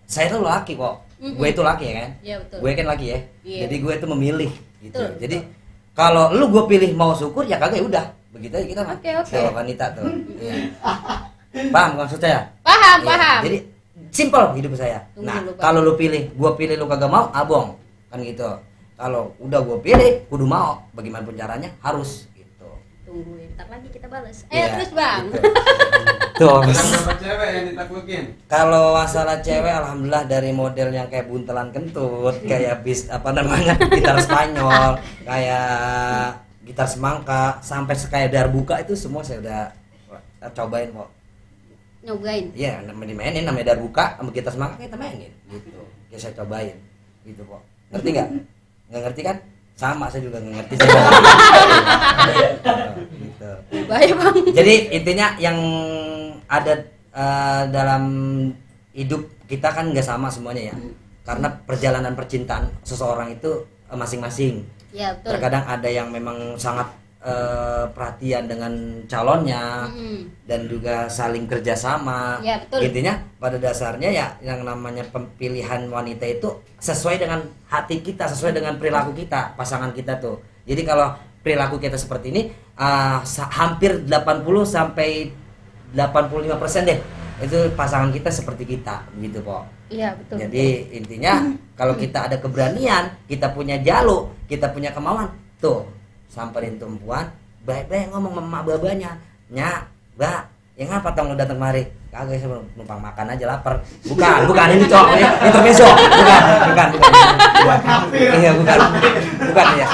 saya tuh laki kok. Gue itu laki ya kan? Iya, betul. Gue kan laki ya. Iya. Jadi gue itu memilih gitu. Betul. Jadi kalau lu gue pilih mau syukur ya kagak, ya udah. Begitu aja kita mah. Oke. Kalau wanita tuh. Iya. Paham maksud saya? Paham, Iya. paham. Jadi simple hidup saya. Tunggu Nah, dulu, Pak. kalau lu pilih, gue pilih lu kagak mau, abong. Kan gitu. Kalau udah gue pilih, kudu mau. Bagaimanapun caranya harus gitu. Tungguin, ntar lagi kita balas. Iya, Terus Bang. gitu. Tuh. Yang dapat cewek yang ditaklukin. Kalau masalah cewek, alhamdulillah dari model yang kayak buntelan kentut, kayak gitar Spanyol, kayak gitar semangka, sampai kayak darbuka itu semua saya udah cobain kok. Nyobain. Iya, dimainin namanya darbuka sama gitar semangka kita mainin gitu. Ya saya cobain gitu kok. Ngerti nggak? Nggak ngerti kan? Sama saya juga nggak ngerti. Gitu. Baik Bang. Jadi intinya yang ada dalam hidup kita kan nggak sama semuanya ya, karena perjalanan percintaan seseorang itu masing-masing. Ya betul. Terkadang ada yang memang sangat perhatian dengan calonnya dan juga saling kerjasama. Ya, betul. Intinya pada dasarnya ya yang namanya pemilihan wanita itu sesuai dengan hati kita, sesuai dengan perilaku kita, pasangan kita tuh. Jadi kalau perilaku kita seperti ini hampir 80 sampai 85% deh itu pasangan kita seperti kita begitu kok. Iya betul. Jadi intinya kalau kita ada keberanian, kita punya jaluk, kita punya kemauan, tuh samperin perempuan, baik-baik ngomong sama babanya, nyak, mbak, yang apa tong lu datang mari? Kagak, saya numpang makan aja lapar. Bukan ini cowok, intermezzo, bukan. Iya bukan ya.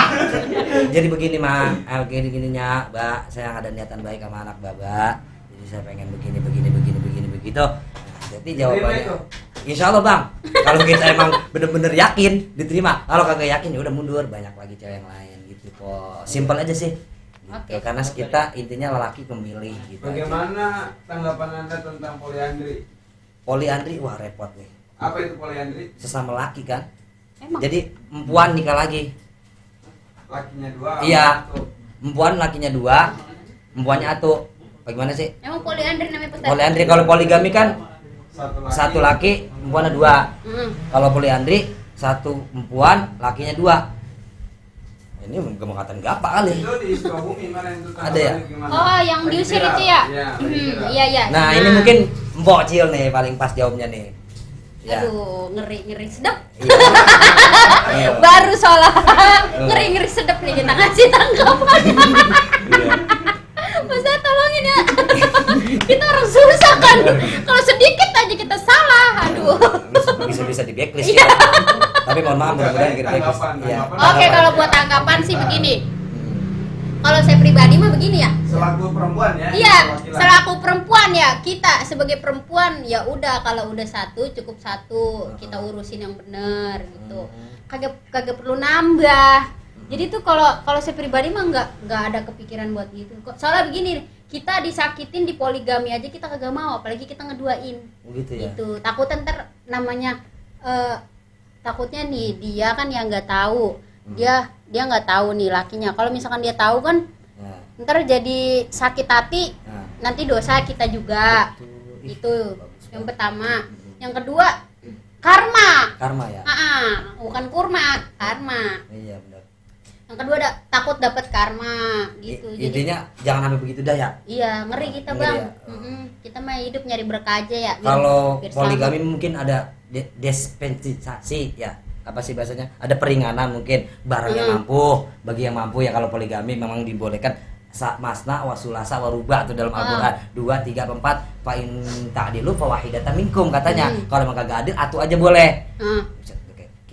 Jadi begini mah, gini-gininya, mbak, saya ada niatan baik sama anak baba, jadi saya pengen begini begitu. Nah, jadi jawabannya, insya Allah bang, kalau kita emang bener-bener yakin diterima, kalau kagak yakin ya udah mundur, banyak lagi cewek yang lain gitu kok. Simpel aja sih. Oke. Karena kita intinya lelaki pemilih gitu. Bagaimana tanggapan Anda tentang poliandri? Poliandri, wah repot nih. Apa itu poliandri? Sesama laki kan. Emang. Jadi empuan nikah lagi. Lakinya 2. Iya. Empuan lakinya 2, empuannya atu. Bagaimana sih? Emang poliandri namanya Ustaz? Poliandri, kalau poligami kan Satu laki. empuannya 2. Mm. Kalau poliandri 1 empuan, lakinya 2. Ini gemukatan gapa kali. Itu di Sukabumi mana itu? Ada ya? Oh, yang diusir itu ya? Iya. Nah, ini mungkin Mbok Cil nih paling pas jawabnya nih. Ya. Aduh, ngeri sedap. Iya. Iya. Baru soal ngeri sedap nih kita ngasih tanggapan. Ustaz tolongin ya. Kita orang susah kan. Kalau sedikit aja kita salah. Aduh. Bisa di blacklist ya. Tapi mohon maaf mudah-mudahan kita blacklist. Iya. Oke, kalau buat tanggapan sih begini. Kalau saya pribadi mah begini ya. Selaku perempuan ya. Iya, laki-laki. selaku perempuan ya, kita sebagai perempuan ya udah kalau udah satu cukup satu, kita urusin yang benar gitu. Kagak perlu nambah. Jadi tuh kalau saya pribadi mah nggak ada kepikiran buat gitu. Soalnya begini, kita disakitin di poligami aja kita kagak mau, apalagi kita ngeduain. Gitu ya. Gitu. Takut ntar namanya takutnya nih dia kan yang nggak tahu. Dia nggak tahu nih lakinya. Kalau misalkan dia tahu kan Nah, ntar jadi sakit hati, nah. nanti dosa kita juga. Betul. Ih, Itu bagus yang banget. pertama. Yang kedua, karma. Karma ya. Bukan kurma, karma. Iya benar. Yang kedua takut dapat karma gitu. Intinya jangan sampai begitu dah ya. Iya, ngeri kita, Ngeri Bang. ya? Kita mah hidup nyari berkah aja ya. Kalau biar poligami mungkin ada dispensasi ya, apa sih bahasanya, ada peringanan mungkin barang yang mampu, bagi yang mampu ya. Kalau poligami memang dibolehkan masna wasulasa warubah tuh dalam Al-Qur'an 2, 3, 4 fa in ta'dilu fa wahidatan minkum katanya. Kalau emang kagak adil atu aja boleh.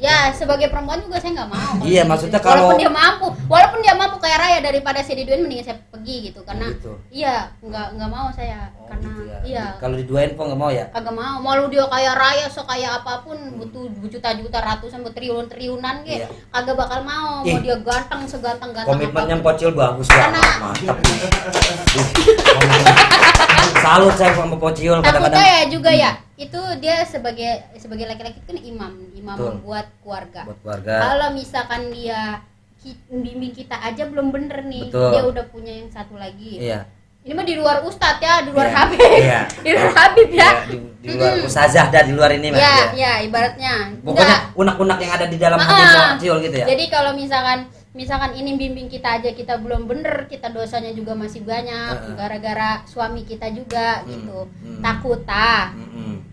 Ya, sebagai perempuan juga saya nggak mau. Iya, maksudnya kalau walaupun dia mampu kayak raya daripada saya diduain mendingan saya pergi gitu karena gitu. iya nggak mau saya karena Gitu ya. iya Kalau diduain kok nggak mau ya. kagak mau lu dia kayak raya sekaya apapun butuh juta-juta ratusan triliunan Iya. kagak bakal mau Ih. dia ganteng seganteng Komitmennya apapun. Pocil bagus banget. Karena- Mantap. Salut saya sama Pocil takutnya kadang-kadang. ya juga ya itu dia sebagai laki-laki kan imam Betul. buat keluarga. Buat keluarga. Kalau misalkan dia bimbing kita aja belum bener nih, Betul. dia udah punya yang satu lagi. Iya. Ini mah di luar Ustadz ya, di luar Iya. Habib. Iya. Di luar Habib ya. Iya, di luar ustazah dah di luar ini mah. Ya, Iya. ya ibaratnya. Pokoknya Enggak. unek-unek yang ada di dalam hati Ah. Mbak Ciol gitu ya. Jadi kalau misalkan ini bimbing kita aja kita belum bener, kita dosanya juga masih banyak gara-gara suami kita juga gitu. Takut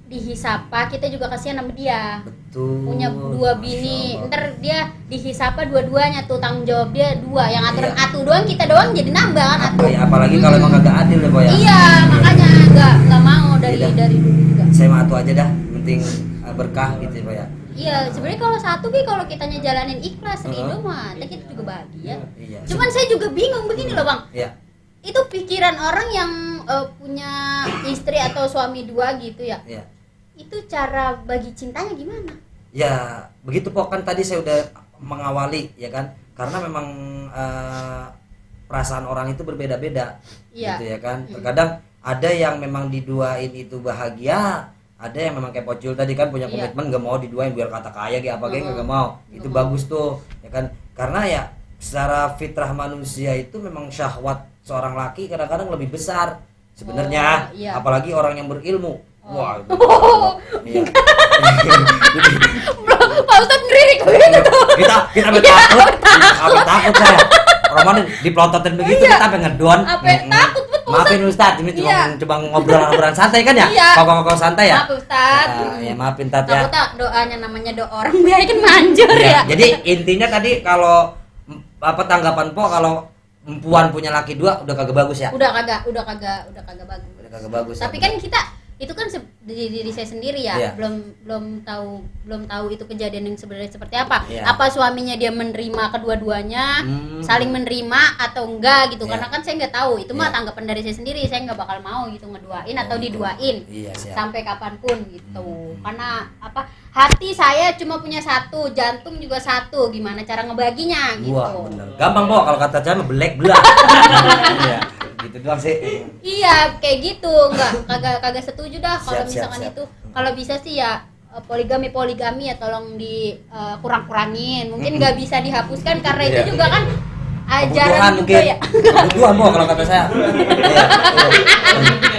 dihisap kita juga kasihan sama dia. Betul. Punya dua bini, Masya Allah. ntar dia dihisap dua-duanya tuh, tanggung jawab dia dua, yang aturan Iya. atu doang, kita doang jadi nambah kan atu. Apalagi kalau emang kagak adil ya, Boy ya. Iya, makanya nggak mau dari Iya. dari dulu juga. Saya mah atu aja dah, penting berkah gitu ya, Boy ya. Iya, sebenarnya kalau satu kalau kitanya jalanin ikhlas ridho mah, kita juga bahagia. Iya. Cuman saya juga bingung begini loh Bang. Iya. Itu pikiran orang yang punya istri atau suami dua gitu ya. Iya. Itu cara bagi cintanya gimana? Ya, begitu Pok, kan tadi saya udah mengawali ya kan. Karena memang perasaan orang itu berbeda-beda. Iya. Gitu ya kan. Terkadang ada yang memang diduain itu bahagia, ada yang memang kayak Pocul tadi kan punya Iya. komitmen gak mau diduain biar kata kaya kayak apa kayak gak mau. Itu Nggak mau. bagus tuh ya kan. Karena ya secara fitrah manusia itu memang syahwat seorang laki kadang-kadang lebih besar sebenarnya, Oh, iya. apalagi orang yang berilmu. Wah, itu. Iya. Pak Ustadz ngeririk begitu tuh. kita sampai takut, sampai takut saya. Romanin diplototin begitu Iya. kita sampai ngedon. Sampai takut, betul, Maafin Ustadz, ini cuma Iya. coba ngobrol-ngobrol santai kan ya? Iya. Ngomong-ngomong santai ya? Maaf Ustadz. Ya maafin Tat ya. Takut tak doanya namanya doa orang biar kan manjur Iya, ya. jadi intinya tadi kalau apa tanggapan Po kalau empuan punya laki dua udah kagak bagus ya? Udah kagak bagus. Udah kagak bagus. Tapi kan kita itu kan diri saya sendiri ya, Iya. belum tahu itu kejadian yang sebenarnya seperti apa. Iya. Apa suaminya dia menerima kedua-duanya, Hmm. saling menerima atau enggak gitu. Iya. Karena kan saya nggak tahu. Itu mah Iya. tanggapan dari saya sendiri. Saya nggak bakal mau gitu ngeduain atau Oh, diduain. Iya, siap. Sampai kapanpun gitu. Karena apa? Hati saya cuma punya satu, jantung juga satu. Gimana cara ngebaginya gitu. Wah, bener. Gampang Po kalau kata saya mah belek belah. Iya, gitu doang sih. Iya, kayak gitu. Kagak setuju dah kalau Siap, siap, misalkan siap. itu. Kalau bisa sih ya poligami ya tolong di kurang-kurangin. Mungkin nggak bisa dihapuskan karena itu Iya. juga kan Kebutuhan ajaran juga mungkin. ya. Kebutuhan Po kalau kata saya. Iya.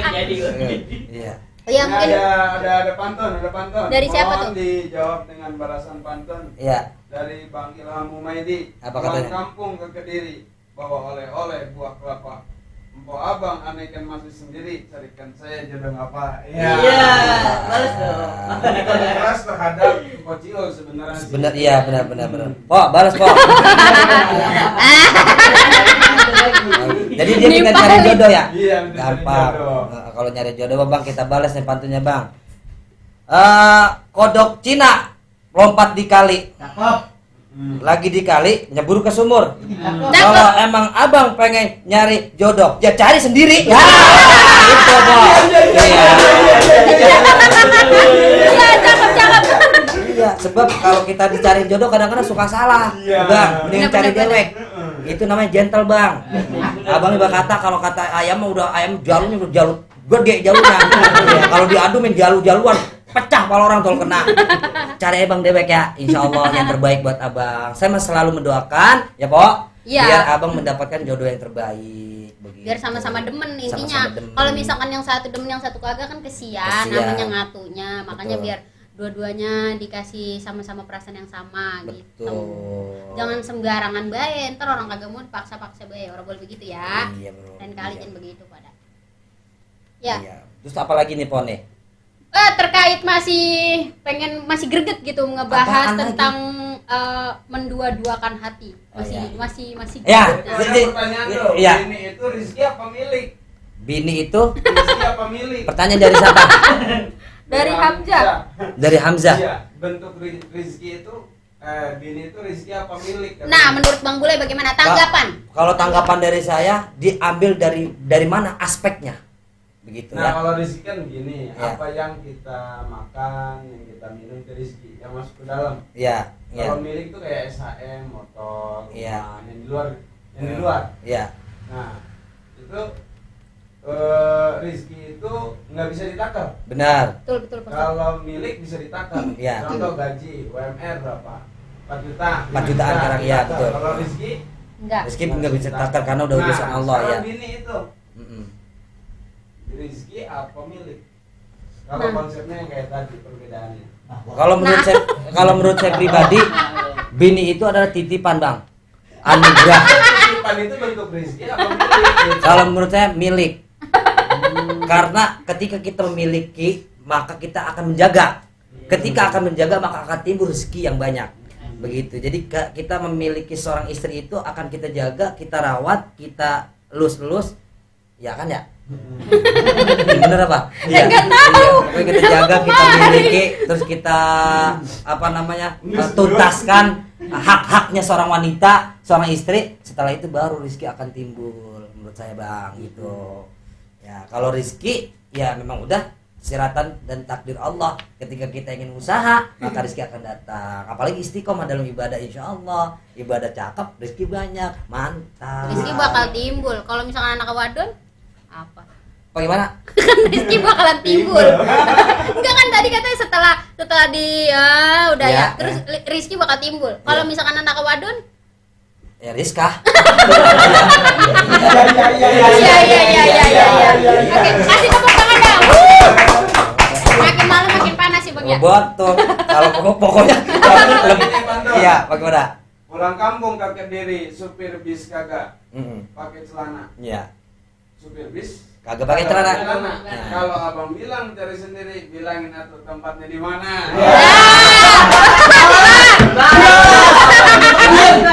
Jadi Iya. Iya, Ini mungkin ada pantun. Dari siapa Mohon tuh? dijawab dengan balasan pantun Iya. dari Bang Ilham Humaydi. Apa Pulang katanya? kampung ke Kediri, bawa oleh-oleh buah kelapa. Empok abang anehkan masih sendiri, carikan saya jodoh apa? Iya, balas dong. Ini kalau keras terhadap Empok Ciol sebenarnya. sih. Benar, iya benar. Po, balas Po. Jadi dia tinggal Nimpalin. cari jodoh ya? Iya, minta cari Gampang. jodoh. Nah, kalau nyari jodoh Bang kita balas nih pantunnya Bang. Kodok Cina lompat di kali. Lagi di kali nyebur ke sumur. Kalau emang abang pengen nyari jodoh, ya cari sendiri. Ya, itu Bang. Iya. iya cakep. Iya, sebab kalau kita dicari jodoh kadang-kadang suka salah. Iya. Bang, mending cari Bener-bener. dewek. Itu namanya gentle, Bang. Abang iba kata kalau kata ayam mah udah ayam jalurnya udah jalur gede jalurnya. Iya, kalau diadu main jalur-jaluan pecah kalau orang tol kena. Cari abang dewek ya, insya Allah yang terbaik buat abang. Saya mah selalu mendoakan ya Pok, Iya. biar abang mendapatkan jodoh yang terbaik. Begitu. Biar sama-sama demen intinya. Sama-sama demen. Kalau misalkan yang satu demen yang satu kagak kan kesian namanya ngatunya. Makanya Betul. biar dua-duanya dikasih sama-sama perasaan yang sama gitu. Betul. Jangan sembarangan bae, ntar orang kagak mau dipaksa-paksa bae. Orang boleh begitu ya. Iya, bro. Dan kali Iya. jangan begitu pada. Ya. Iya. Terus apa lagi nih Pon nih? Terkait masih greget gitu ngebahas Apaan lagi? tentang mendua-duakan hati. Oh, iya. Masih Ya. greget. Ada Jadi- pertanyaan tuh, iya. ini itu rezeki apa milik? Bini itu Rezeki apa milik? pertanyaan dari siapa? Dari Hamzah. Dari Hamzah. Iya, bentuk rezeki itu bini itu rezeki apa milik? Nah, menurut Bang Bule bagaimana tanggapan? Kalau tanggapan dari saya diambil dari mana aspeknya, begitu Nah, ya. kalau rezeki kan begini, Ya. apa yang kita makan, yang kita minum itu rezeki yang masuk ke dalam. Iya, iya, Kalau milik itu kayak SHM, motor, Iya. rumah, yang di luar, yang di luar. iya, Nah, itu rezeki itu nggak bisa ditakar. benar. Betul Pak. Kalau milik bisa ditakar. Iya. Contoh gaji UMR berapa? 4 juta. 4 jutaan sekarang, iya, ditakar. betul. Kalau rezeki Enggak. Meski nggak bisa takar karena udah urusan Allah ya. Bini itu Mm-mm. Rizki apa milik? Kalau konsepnya yang kayak tadi perbedaannya. Kalau menurut saya pribadi, bini itu adalah titipan, Bang. Anugerah. Titipan itu bentuk rizki apa milik? Kalau menurut saya milik. Karena ketika kita memiliki, maka kita akan menjaga. Ketika akan menjaga, maka akan timbul rezeki yang banyak. Begitu. Jadi kita memiliki seorang istri itu akan kita jaga, kita rawat, kita elus-elus, ya kan ya? Bener apa? Saya nggak tahu. Pokoknya kita jaga, kita miliki, terus kita tuntaskan hak-haknya seorang wanita, seorang istri. Setelah itu baru rezeki akan timbul, menurut saya, Bang, gitu. Ya, kalau rezeki ya memang udah siratan dan takdir Allah. Ketika kita ingin usaha, maka rezeki akan datang. Apalagi istiqomah dalam ibadah, insya Allah ibadah cakep, rezeki banyak, mantap. Rezeki bakal timbul. Kalau misalkan anak wadon apa? Bagaimana? Kan rezeki bakalan timbul. Enggak kan tadi katanya setelah di udah ya. Terus rezeki bakal timbul. Kalau misalkan anak wadon Ya Rizka. Iya. Oke, kasih tepuk tangan dong. Makin malam makin panas sih, Bang ya. Betul. Kalau pokoknya iya, bagaimana? Pulang kampung kakek diri, supir bis kagak pakai celana. Iya. Supir bis Kagak pakai celana. Nah. Kalau abang bilang cari sendiri, bilangin atau tempatnya di mana.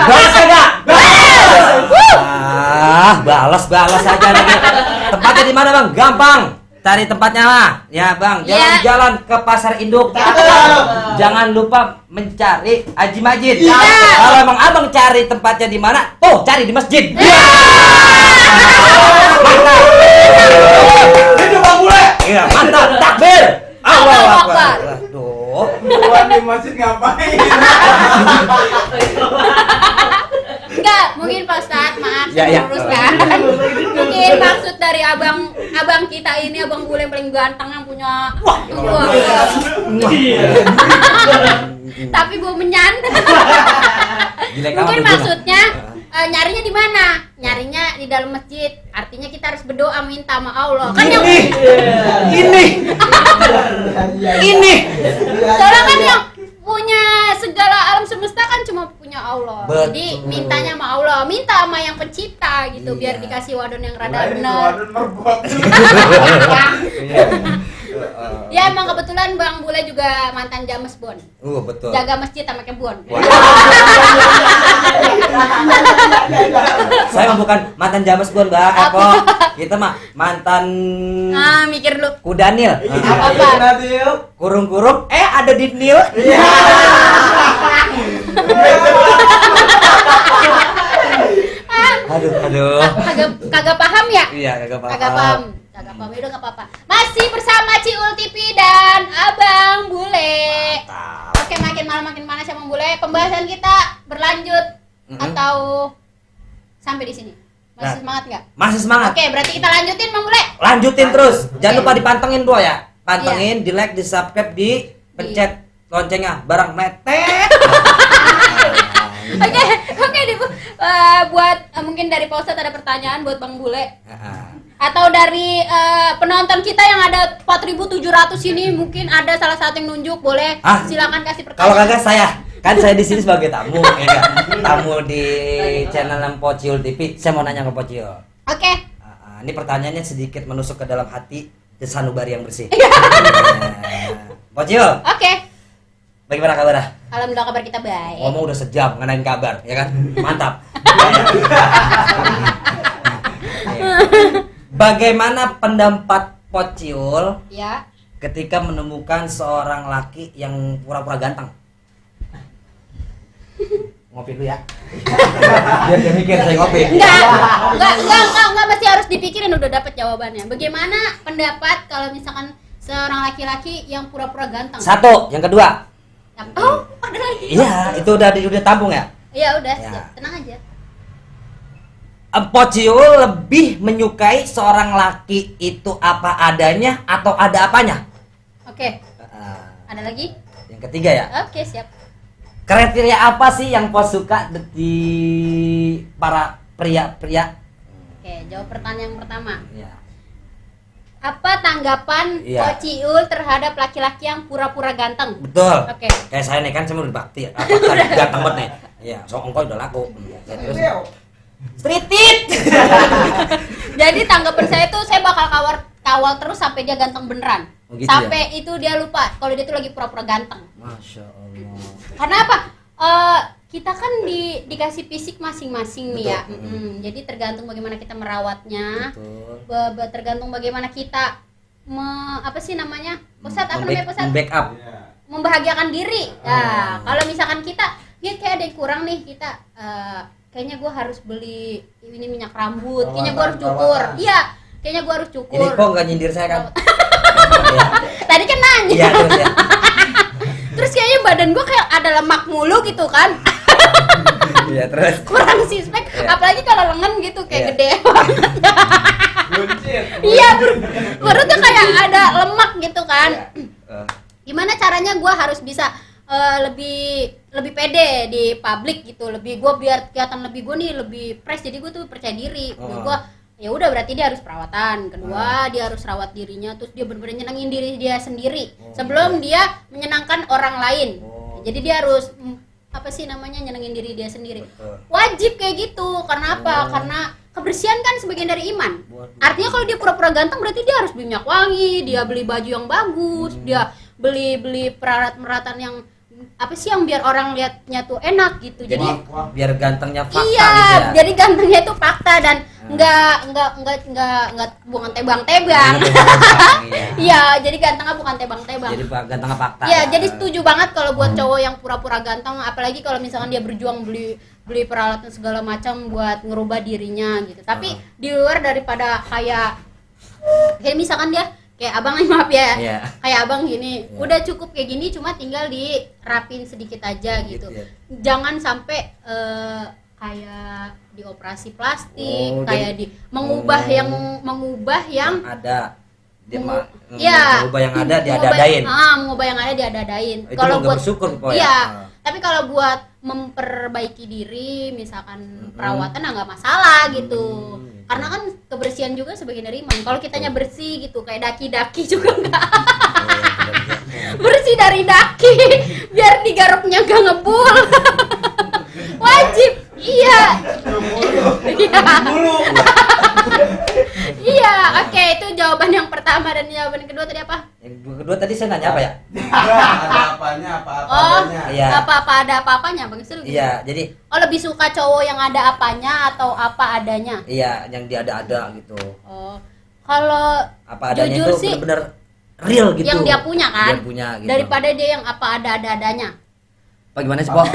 Balas kagak? Balas aja lagi. Tempatnya di mana, Bang? Gampang. Cari tempatnya mah. Ya, Bang. Jalan-jalan ke pasar induk. Jangan lupa mencari Haji Majid. Kalau emang Abang cari tempatnya di mana? Tuh, cari di masjid. Hidup Bang Bule. Iya, mantap. Takbir. Allahu Akbar. Aduh. Bukan di masjid ngapain? Enggak, mungkin Pak Ustadz, maaf Ya. saya meluruskan. Mungkin maksud dari abang kita ini, Abang Bule yang paling ganteng yang punya tapi gue menyan. Mungkin maksudnya nyarinya di mana? Nyarinya di dalam masjid. Artinya kita harus berdoa minta sama Allah. Kan yang ini. soalnya kan yang punya segala alam semesta kan cuma punya Allah. Betul. Jadi mintanya sama Allah, minta sama yang pencipta gitu, biar dikasih wadon yang rada benar. Wadon merbot. Ya emang kebetulan Bang Bule juga mantan James Bond. Betul. Jaga masjid sama kebun. Saya mah bukan mantan James Bond, Mbak. Kita mah mantan Mikir lu. Kudanil. Apa? Kurung-kurung ada di Nil. Aduh. Kagak paham ya? Iya, kagak paham. Kagak paham. Udah enggak apa-apa. Masih bersama Ciul TV dan Abang Bule. Mantap. Oke, makin malam makin panas ya Bang Bule. Pembahasan kita berlanjut atau sampai di sini? Masih semangat nggak? Masih semangat. Oke, berarti kita lanjutin Bang Bule. Lanjutin terus. Jangan lupa dipantengin bro ya. Pantengin, di like, di subscribe, di pencet loncengnya barang metet. Oke deh Bu. Buat mungkin dari Pak Ustadz ada pertanyaan buat Bang Bule. Atau dari penonton kita yang ada 4.700 ini mungkin ada salah satu yang nunjuk, boleh silakan kasih pertanyaan. Kalau kagak saya di sini sebagai tamu, ya kan? Tamu di channel Pociul TV. Saya mau nanya ke Pociul. Oke. Ini pertanyaannya sedikit menusuk ke dalam hati sanubari yang bersih. Pociul. Oke. Bagaimana kabarnya? Alhamdulillah kabar kita baik. Ngomong udah sejam ngenain kabar, ya kan? Mantap. Bagaimana pendapat Pociul Ya. ketika menemukan seorang laki yang pura-pura ganteng? Ngopi dulu ya. Biar dia mikir saya ngopi. Enggak mesti harus dipikirin udah dapat jawabannya. Bagaimana pendapat kalau misalkan seorang laki-laki yang pura-pura ganteng? Satu, yang kedua. Oh, ada lagi. Iya, itu udah tampung ya? Iya, udah, Ya. siap. Tenang aja. Pociul lebih menyukai seorang laki itu apa adanya atau ada apanya? Oke. Ada lagi? Yang ketiga ya. Oke, siap. Kriteria apa sih yang Pos suka di para pria-pria? Oke, jawab pertanyaan yang pertama. Ya. Apa tanggapan Iya. Ko Ciul terhadap laki-laki yang pura-pura ganteng? Betul. Oke. Kayak saya nih kan saya mau bakti. Apa tadi ganteng banget nih. Iya, so engkau udah laku. Terus street it. Jadi tanggapan saya tuh saya bakal kawal terus sampai dia ganteng beneran. Oh, gitu sampai itu dia lupa kalau dia tuh lagi pura-pura ganteng. Masya Allah. Karena apa? Kita kan dikasih fisik masing-masing nih ya. Betul. Jadi tergantung bagaimana kita merawatnya. Betul. Tergantung bagaimana kita apa sih namanya? Pusat apa namanya pusat? Backup. Membahagiakan diri. Nah, kalau misalkan kita ya kayak ada yang kurang nih kita kayaknya gue harus beli ini minyak rambut, kayaknya gue harus cukur. Iya, kayaknya gue harus cukur. Ini kok nggak nyindir saya kan? Tadi kan nanya. Iya terus ya. Terus kayaknya badan gue kayak ada lemak mulu gitu kan. Iya terus. Kurang sispek, apalagi kalau lengan gitu kayak Iya. gede banget. Iya, perutnya kayak ada lemak gitu kan. Gimana caranya gue harus bisa lebih pede di publik gitu, lebih gue biar kelihatan lebih gue nih lebih fresh, jadi gue tuh percaya diri. Gue ya udah berarti dia harus perawatan, kedua dia harus rawat dirinya, terus dia benar-benar nyenengin diri dia sendiri sebelum dia menyenangkan orang lain. Jadi dia harus apa sih namanya nyenengin diri dia sendiri. Wajib kayak gitu. Karena apa? Karena kebersihan kan sebagian dari iman. Artinya kalau dia pura-pura ganteng berarti dia harus beli minyak wangi, dia beli baju yang bagus, dia beli peralatan yang apa sih yang biar orang lihatnya tuh enak gitu. Jadi biar gantengnya fakta iya, gitu ya. jadi gantengnya itu fakta dan enggak bukan tebang-tebang. Iya, jadi gantengnya bukan tebang-tebang. Jadi gantengnya fakta. Iya, jadi setuju banget kalau buat cowok yang pura-pura ganteng, apalagi kalau misalkan dia berjuang beli peralatan segala macam buat ngerubah dirinya gitu. Tapi di luar daripada kayak misalkan dia kayak abang nih, maaf ya, Iya. kayak abang gini, udah cukup kayak gini, cuma tinggal dirapin sedikit aja gitu. ya. Jangan sampai kayak dioperasi plastik, kayak jadi- mengubah yang ada dia iya, mengubah yang ada diadadain. mengubah yang ada diadadain. Itu belum bersyukur pokoknya. Iya, tapi kalau buat memperbaiki diri, misalkan perawatan nggak masalah gitu. Karena kan kebersihan juga sebagian dari iman. Kalau kitanya bersih gitu, kayak daki-daki juga nggak. Bersih dari daki, biar digarapnya gak ngebul. Wajib, iya. Iya, oke, itu jawaban yang pertama. Dan jawaban yang kedua tadi apa? Yang kedua tadi saya nanya apa ya? Ada apanya, apa-apanya. Iya. Apa-apa ada apa-apanya, Bang Sul gitu. Iya, jadi Oh, lebih suka cowok yang ada apanya atau apa adanya? iya yang diada-ada gitu. Oh, kalau Apa adanya jujur itu sih, benar-benar real gitu. yang dia punya kan, Dia punya gitu. daripada dia yang apa ada-adanya. Apa gimana sih, Pok?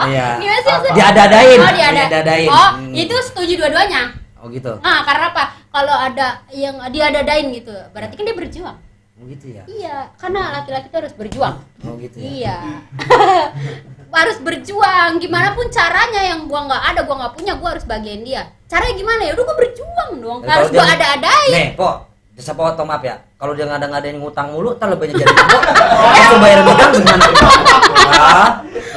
Iya. Gimana sih? Maksudnya? Diada-adain. Oh, Diada-adain. Oh, itu setuju dua-duanya. Oh gitu. Nah, karena apa? Kalau ada yang diada-adain gitu, berarti kan dia berjuang. Oh gitu ya. Iya, karena laki-laki itu harus berjuang. Oh gitu ya. Iya. Harus berjuang, gimana pun caranya, yang gua nggak ada, gua nggak punya, gua harus bagian dia. Caranya gimana ya? Udah gua berjuang dong. Tapi Harus kalau gua dia- ada-adain. Nih, Pok. Jasa potong maaf ya. Kalau dia ngada-ngadain ngutang mulu, entar lebihnya jadi Pok. Langsung bayar ngutang gimana? Ah.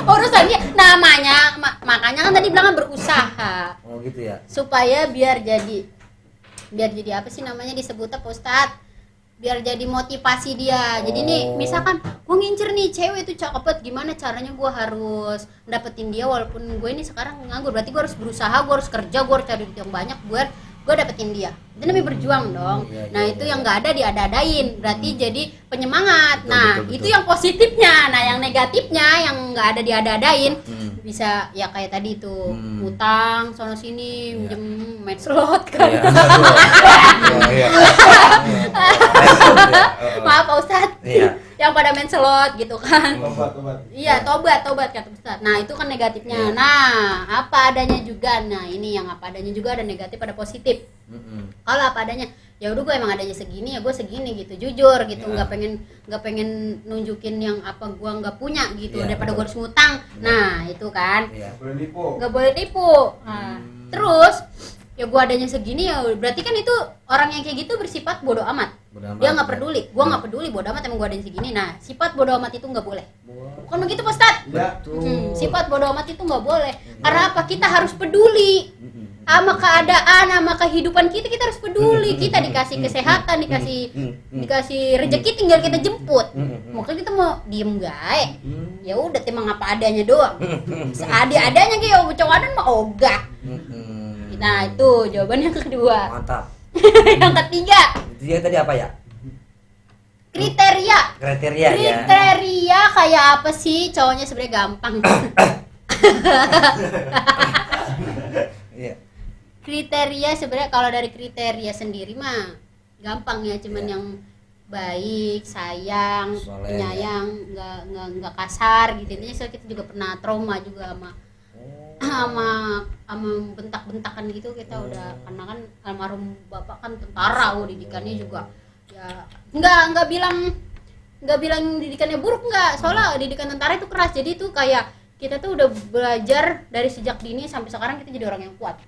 Urusannya namanya makanya kan tadi bilang berusaha Oh gitu ya. supaya biar jadi apa sih namanya disebutnya Pak Ustadz, biar jadi motivasi dia. Jadi nih misalkan gue ngincer nih cewek itu cakep banget, gimana caranya gue harus dapetin dia walaupun gue ini sekarang nganggur, berarti gue harus berusaha, gue harus kerja, gue harus cari duit yang banyak buat gue dapetin dia. Itu namanya berjuang dong. Iya, Nah iya, itu iya. yang nggak ada diada-adain, berarti jadi penyemangat. Betul, Nah betul, itu betul. yang positifnya. Nah yang negatifnya yang nggak ada diada-adain bisa ya kayak tadi itu utang sono sini, Iya. minjem main slot kan. Iya. Oh, iya. Maaf Pak Ustadz, Iya. yang pada main slot gitu kan. Tobat. Iya, tobat kata Ustadz. Nah itu kan negatifnya. Iya. Nah apa adanya juga. Nah ini yang apa adanya juga ada negatif, ada positif. Kalau apa adanya, ya udah gue emang adanya segini, ya gue segini gitu, jujur gitu. Iya. Nggak pengen nunjukin yang apa gue nggak punya gitu, Iya, daripada betul. gue harus ngutang. Nah itu kan Iya. Boleh nipu. nggak boleh tipu. Nah, terus ya gue adanya segini, ya berarti kan itu orang yang kayak gitu bersifat bodoh amat. Bodo amat, Dia nggak ya. peduli, gue nggak peduli, bodoh amat, emang gue adanya segini. Nah sifat bodoh amat itu nggak boleh. Bukan begitu Pak Ustadz? Ya. Sifat bodoh amat itu nggak boleh. Karena apa? Kita harus peduli. sama keadaan, sama kehidupan kita harus peduli. Kita dikasih kesehatan, dikasih rezeki, tinggal kita jemput. Mungkin kita mau diem gae, ya udah timang apa adanya doang. Seadanya kayak bocah wadon mah ogah. Nah itu jawaban yang kedua. Mantap. Yang ketiga, Dia tadi apa ya? kriteria. Kriteria ya. Kriteria kayak apa sih? Cowoknya sebenarnya gampang. Iya. Kriteria sebenarnya kalau dari kriteria sendiri mah gampang ya, cuman Iya. yang baik, sayang, Soleh, penyayang, nggak kasar gitu. Intinya soalnya kita juga pernah trauma juga sama bentak-bentakan gitu. Kita udah, karena kan almarhum bapak kan tentara, didikannya juga ya nggak bilang didikannya buruk, nggak, soalnya didikan tentara itu keras. Jadi itu kayak kita tuh udah belajar dari sejak dini sampai sekarang kita jadi orang yang kuat.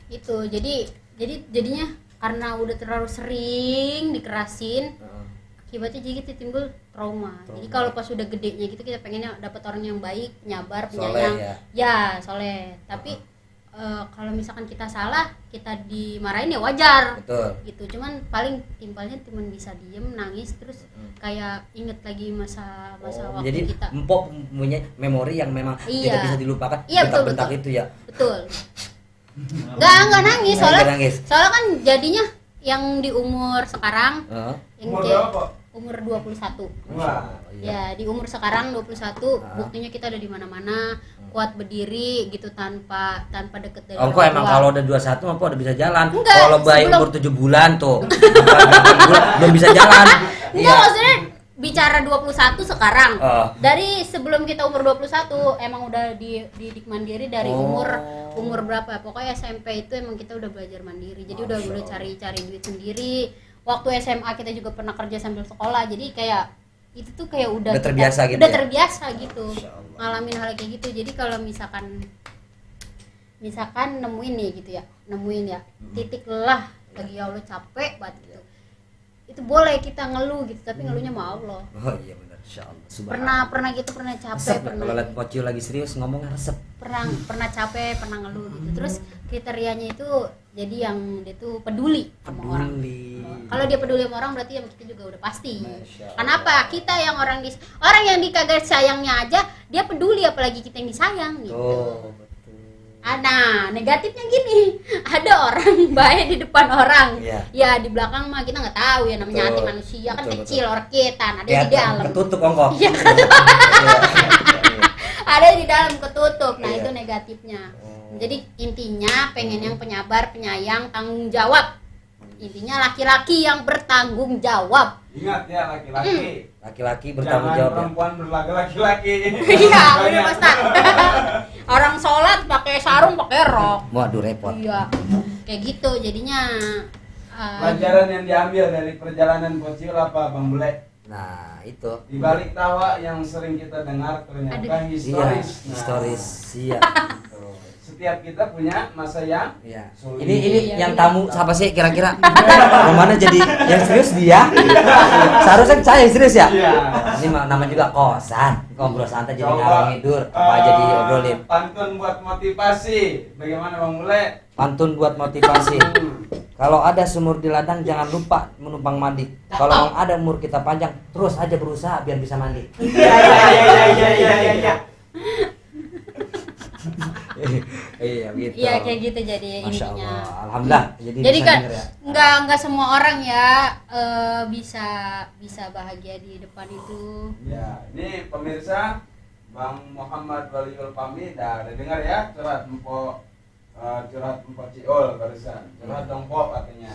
Itu jadinya karena udah terlalu sering dikerasin, akibatnya jadi kita timbul trauma. Jadi kalau pas udah gedenya gitu kita pengennya dapat orang yang baik, nyabar, penyayang, soleh. Tapi kalau misalkan kita salah, kita dimarahin ya wajar. Betul. Gitu. Cuman paling timpalnya cuman bisa diem, nangis, terus kayak inget lagi masa waktu Jadi kita. empok punya memori yang memang Iya. tidak bisa dilupakan. Iya, betul, bentak betul. itu ya. Betul. Nggak nangis, soalnya Nangis. soalnya kan jadinya yang di umur sekarang, yang Umur kayak berapa? umur 21. Wah. Ya, di umur sekarang 21, buktinya kita udah di mana-mana, kuat berdiri gitu tanpa deket dari Ongko emang kalau udah 21 Ongko udah bisa jalan. Enggak, Kalau bayi sebelum- umur 7 bulan tuh belum bisa jalan. Enggak, maksudnya bicara 21 sekarang. Oh. Dari sebelum kita umur 21 emang udah dididik mandiri dari umur berapa? Pokoknya SMP itu emang kita udah belajar mandiri. Jadi udah cari duit sendiri. Waktu SMA kita juga pernah kerja sambil sekolah. Jadi kayak itu tuh kayak udah terbiasa gitu udah ya? terbiasa gitu. Masya Allah. Ngalamin hal kayak gitu. Jadi kalau misalkan nemuin nih gitu ya. Titik lelah lagi, ya Allah capek banget gitu. Itu boleh kita ngeluh gitu, tapi ngeluhnya sama Allah. Oh iya benar, insyaallah. Pernah capek, Resep, pernah kalau lihat Pocio lagi serius ngomongnya resep. pernah capek, pernah ngeluh gitu. Terus kriterianya itu jadi yang dia tuh peduli sama orang. Kalau dia peduli sama orang berarti yang kita juga udah pasti. Masya Allah. Kenapa? Kita yang orang yang dikagak sayangnya aja dia peduli, apalagi kita yang disayang gitu. Oh, betul. Nah, negatifnya gini, ada orang baik di depan orang, Iya. ya di belakang mah kita nggak tahu ya, namanya hati Betul. manusia kan Betul, kecil, orang kita, ada di Kelihatan, dalam, ketutup Ongko. Iya, ada di dalam ketutup. Nah Iya. itu negatifnya. Jadi intinya pengen yang penyabar, penyayang, tanggung jawab. Intinya laki-laki yang bertanggung jawab. Ingat ya laki-laki. Laki-laki bertanggung Jangan jawab ya. perempuan berlaga laki-laki. Iya, bener Mas Tar. Orang sholat pakai sarung, pakai rok. Waduh repot. Iya, kayak gitu. Jadinya Pelajaran yang diambil dari perjalanan Bocil apa Bang Bule? Nah, itu. Di balik tawa yang sering kita dengar ternyata Aduh. historis. Iya, historis. Iya. Gitu. Setiap kita punya masa yang Iya. sulit. Ini Iya, yang iya. tamu siapa sih kira-kira? Yang mana jadi yang serius dia? Seharusnya saya yang serius ya? Iya. Ini nama juga kosan, ngobrol santai jadi Coba, ngalor ngidur, apa aja diobrolin. Pantun buat motivasi. Bagaimana Bang Bule? Pantun buat motivasi. Kalau ada sumur di ladang jangan lupa menumpang mandi. Kalau memang ada umur kita panjang, terus aja berusaha biar bisa mandi. Iya. Iya gitu. iya kayak gitu jadi Masya intinya. Allah. Alhamdulillah. Jadi bisa Kan denger ya. nggak semua orang ya bisa bahagia di depan itu. Ya, ini pemirsa Bang Muhammad Waliul Fahmi dah dengar ya curhat Empok Ciol barusan. Curhat dong Pok katanya.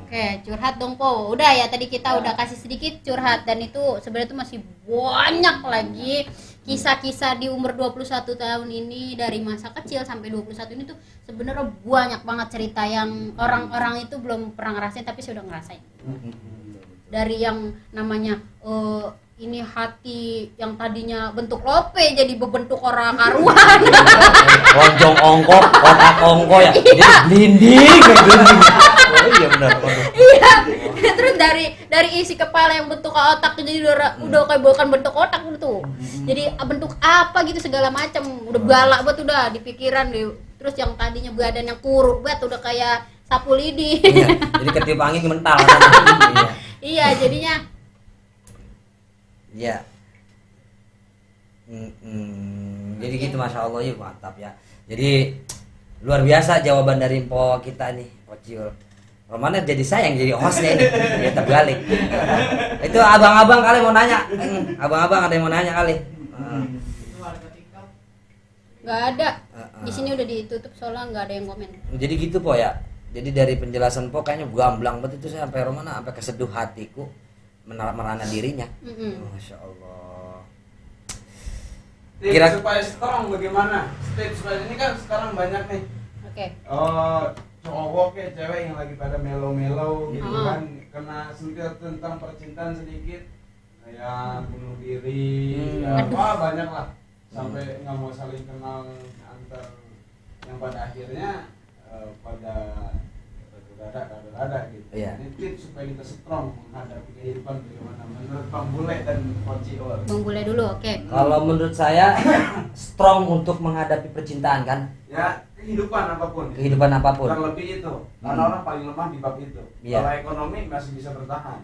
Oke, curhat dong Po. Udah ya, tadi kita udah kasih sedikit curhat, dan itu sebenarnya itu masih banyak lagi kisah-kisah di umur 21 tahun ini, dari masa kecil sampai 21 ini tuh sebenarnya banyak banget cerita yang orang-orang itu belum pernah ngerasain tapi sudah ngerasain. Dari yang namanya ini hati yang tadinya bentuk lope jadi berbentuk orang karuan. Lonjong ongko, otak ongko ya. Jadi blinding, kayak blinding. Oh iya benar. Iya. Terus dari isi kepala yang bentuk otak jadi udah kayak bukan bentuk otak gitu. Jadi bentuk apa gitu segala macam. Udah galak banget udah di pikiran deh. terus yang tadinya badan yang kurus banget udah kayak sapu lidi. Iya, jadi ketiup angin mental. Iya. Iya, jadinya Iya. Jadi gitu, masya Allah ya, mantap ya. Jadi luar biasa jawaban dari Mpo kita nih, Mpo Ciul. Romana jadi sayang jadi hostnya ini, ya terbalik. Itu abang-abang kali mau nanya, abang-abang ada yang mau nanya kali. nggak ada. Di sini udah ditutup soalnya nggak ada yang komen. Jadi gitu Po ya. Jadi dari penjelasan Po kayaknya gamblang banget itu, saya sampai Romana sampai keseduh hatiku merana dirinya. Masya Allah. Tips supaya strong bagaimana? Tips supaya ini kan sekarang banyak nih. Oke. Cowok ya cewek yang lagi pada melo-melo gitu kan, kena sentil tentang percintaan sedikit, kayak bunuh diri, ya apa banyak lah, sampai nggak mau saling kenal antar, yang pada akhirnya pada ada gitu. Iya. Ini tips supaya kita strong menghadapi kehidupan bagaimana menurut Bang Bule dan Coach Ciul. Bang Bule dulu, oke. Kalau menurut saya strong untuk menghadapi percintaan kan, Ya kehidupan apapun. kehidupan apapun. Terlebih itu, karena orang paling lemah di bab itu. Iya. Kalau ekonomi masih bisa bertahan.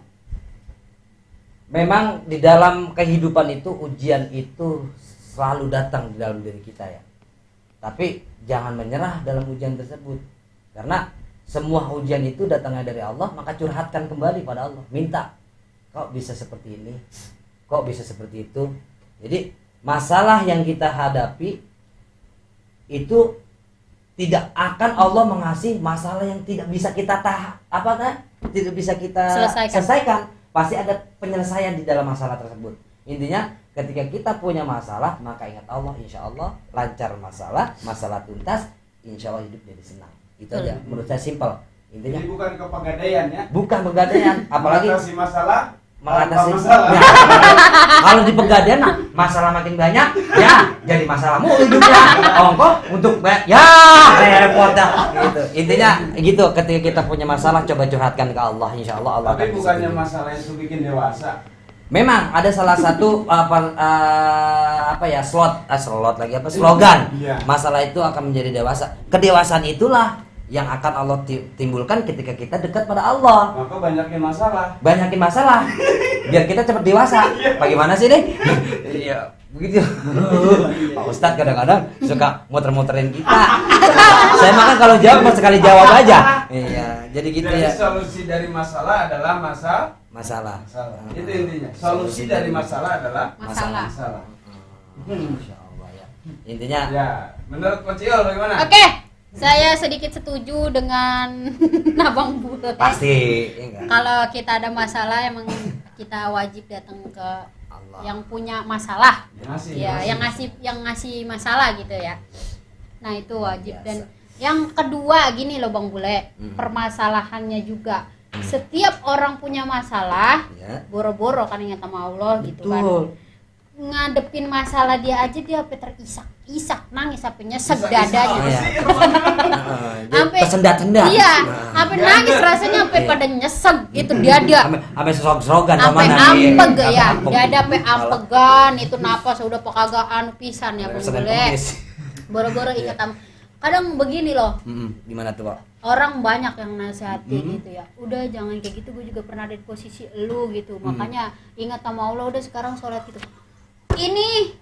Memang di dalam kehidupan itu ujian itu selalu datang di dalam diri kita ya. Tapi jangan menyerah dalam ujian tersebut. Karena semua ujian itu datangnya dari Allah, maka curhatkan kembali pada Allah. Minta, kok bisa seperti ini? Kok bisa seperti itu? Jadi masalah yang kita hadapi itu tidak akan Allah mengasih masalah yang tidak bisa kita tidak bisa kita selesaikan. Pasti ada penyelesaian di dalam masalah tersebut. Intinya ketika kita punya masalah, maka ingat Allah, insya Allah lancar masalah tuntas, insya Allah hidup jadi senang. Itu aja, menurut saya simpel. Intinya Jadi bukan kepegadaian ya. bukan pegadaian, apalagi mengatasi masalah. mengatasi masalah. Ya, kalau di pegadaian mah masalah makin banyak, ya jadi masalah mulu hidupnya. Ongkos untuk ya repot dah gitu. Intinya gitu, ketika kita punya masalah coba curhatkan ke Allah, insya Allah Allah Tapi akan bukannya bisa. masalah itu bikin dewasa. Memang ada salah satu slogan. Iya. Masalah itu akan menjadi dewasa. Kedewasaan itulah yang akan Allah timbulkan ketika kita dekat pada Allah. Maka banyakin masalah. Banyakin masalah biar kita cepat dewasa. Bagaimana sih nih? Iya, begitu. Pak Ustadz kadang-kadang suka muter-muterin kita. Saya makan kalau jawab mas sekali jawab aja. Iya, jadi gitu Jadi ya. solusi dari masalah adalah Masalah. Itu intinya. Solusi dari masalah adalah Masalah. masalah. Masya Allah ya. Intinya Ya, menurut Coach Ciul bagaimana? Oke. Saya sedikit setuju dengan Abang Bule. pasti ya enggak? Kalau kita ada masalah emang kita wajib datang ke Allah. yang punya masalah. Yang ngasih. Yang ngasih masalah gitu ya. Nah, itu wajib. Biasa. Dan yang kedua gini loh Bang Bule, permasalahannya juga setiap orang punya masalah, Ya. boro-boro kan ingat sama Allah gitu kan. Betul. Ngadepin masalah dia aja dia sampai terisak-isak, nangis sampai nyesek Bisa-bisa dadanya. apa Iya. sih? Sampai tersendat-sendat. Iya, sampai nangis rasanya sampai pada nyesek gitu dada. Sampai sosok-sosokan Sampai sama nanti. ampeg ya. Dada sampai ampegan, itu napas udah kagak anu pisan ya Bang Senin Bule. Kemis. Boro-boro ingat kadang begini loh. Gimana tuh, Pak? Orang banyak yang nasihatin gitu ya. Udah jangan kayak gitu, gue juga pernah ada di posisi elu gitu. Makanya ingat sama Allah, udah sekarang sholat gitu. Ini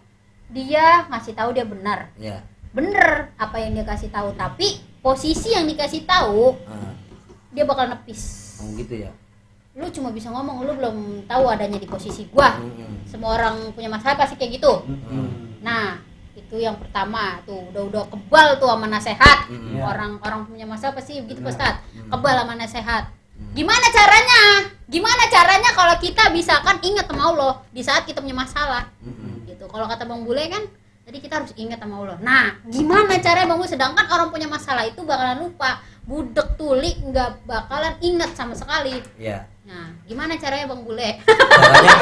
dia ngasih tahu dia benar. Ya. Bener apa yang dia kasih tahu, tapi posisi yang dikasih tahu dia bakal nepis. Oh gitu ya. Lu cuma bisa ngomong, lu belum tahu adanya di posisi gua. Semua orang punya masalah pasti kayak gitu. Nah, itu yang pertama tuh udah kebal tuh sama nasihat. Orang-orang punya masalah pasti begitu Ustaz. Kebal sama nasihat. Gimana caranya kalau kita bisa kan ingat sama Allah di saat kita punya masalah. Gitu. Kalau kata Bang Bule kan jadi kita harus ingat sama Allah. Nah, gimana caranya Bang Bule? Sedangkan orang punya masalah itu bakalan lupa. Budek tuli nggak bakalan ingat sama sekali. Iya. Nah, gimana caranya Bang Bule? Caranya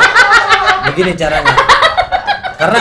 begini caranya. Karena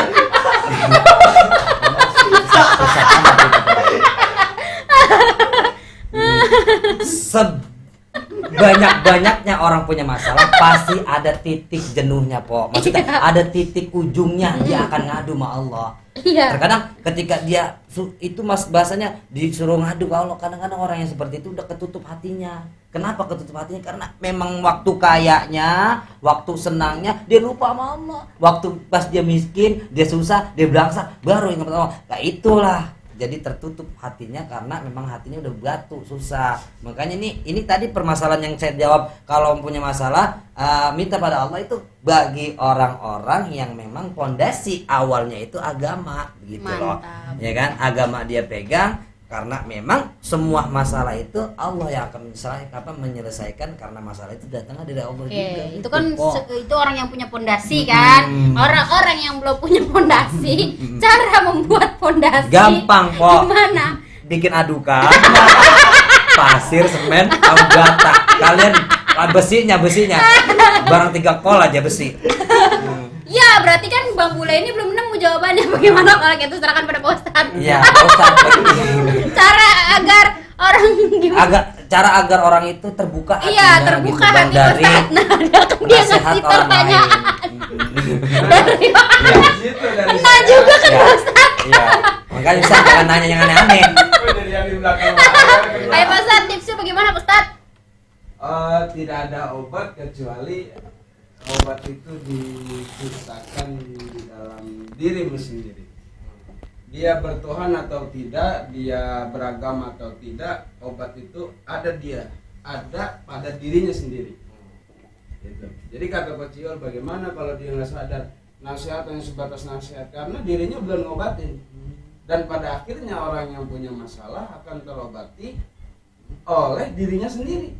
sebanyak-banyaknya orang punya masalah pasti ada titik jenuhnya, Po. Maksudnya ada titik ujungnya dia akan ngadu sama Allah. Iya. Terkadang ketika dia itu mas bahasanya disuruh ngadu ke Allah, kadang-kadang orang yang seperti itu udah ketutup hatinya. Kenapa ketutup hatinya? Karena memang waktu kayanya, waktu senangnya dia lupa sama Allah. Waktu pas dia miskin, dia susah, dia berangsa, baru ingat Allah. Nah itulah. Jadi tertutup hatinya karena memang hatinya udah batu, susah. Makanya ini tadi permasalahan yang saya jawab, kalau punya masalah minta pada Allah itu bagi orang-orang yang memang pondasi awalnya itu agama gitu loh. Ya kan? Agama dia pegang karena memang semua masalah itu Allah yang akan menyelesaikan karena masalah itu datangnya dari Allah juga. Itu kan itu orang yang punya pondasi kan. Orang-orang yang belum punya pondasi, cara membuat pondasi gampang kok. Gimana? Bikin adukan. Pasir, semen, sama bata. Kalian besinya. Barang 3 kol aja besi. Ya, berarti kan Bang Bule ini belum nemu jawabannya. Bagaimana kalau gitu serahkan pada Pak Ustadz? Iya, Ustadz. Cara agar orang gimana? Cara agar orang itu terbuka hatinya. Iya, terbuka gitu, Bang, hati dari Ustadz. Nah, dia ngasih pertanyaan. Dari Kena juga kan Ya. Ustadz. Iya. Makanya Ustadz jangan nanya yang aneh-aneh. Jadi yang di belakang. Ayo Pak Ustadz, tipsnya bagaimana Pak Ustadz? Tidak ada obat kecuali obat itu diciptakan di dalam dirimu sendiri. Dia bertuhan atau tidak, dia beragama atau tidak, obat itu ada pada dirinya sendiri. Gitu. Jadi kata Pak Ciol, bagaimana kalau dia nggak sadar, nasihat yang sebatas nasihat karena dirinya belum ngobatin. Dan pada akhirnya orang yang punya masalah akan terobati oleh dirinya sendiri.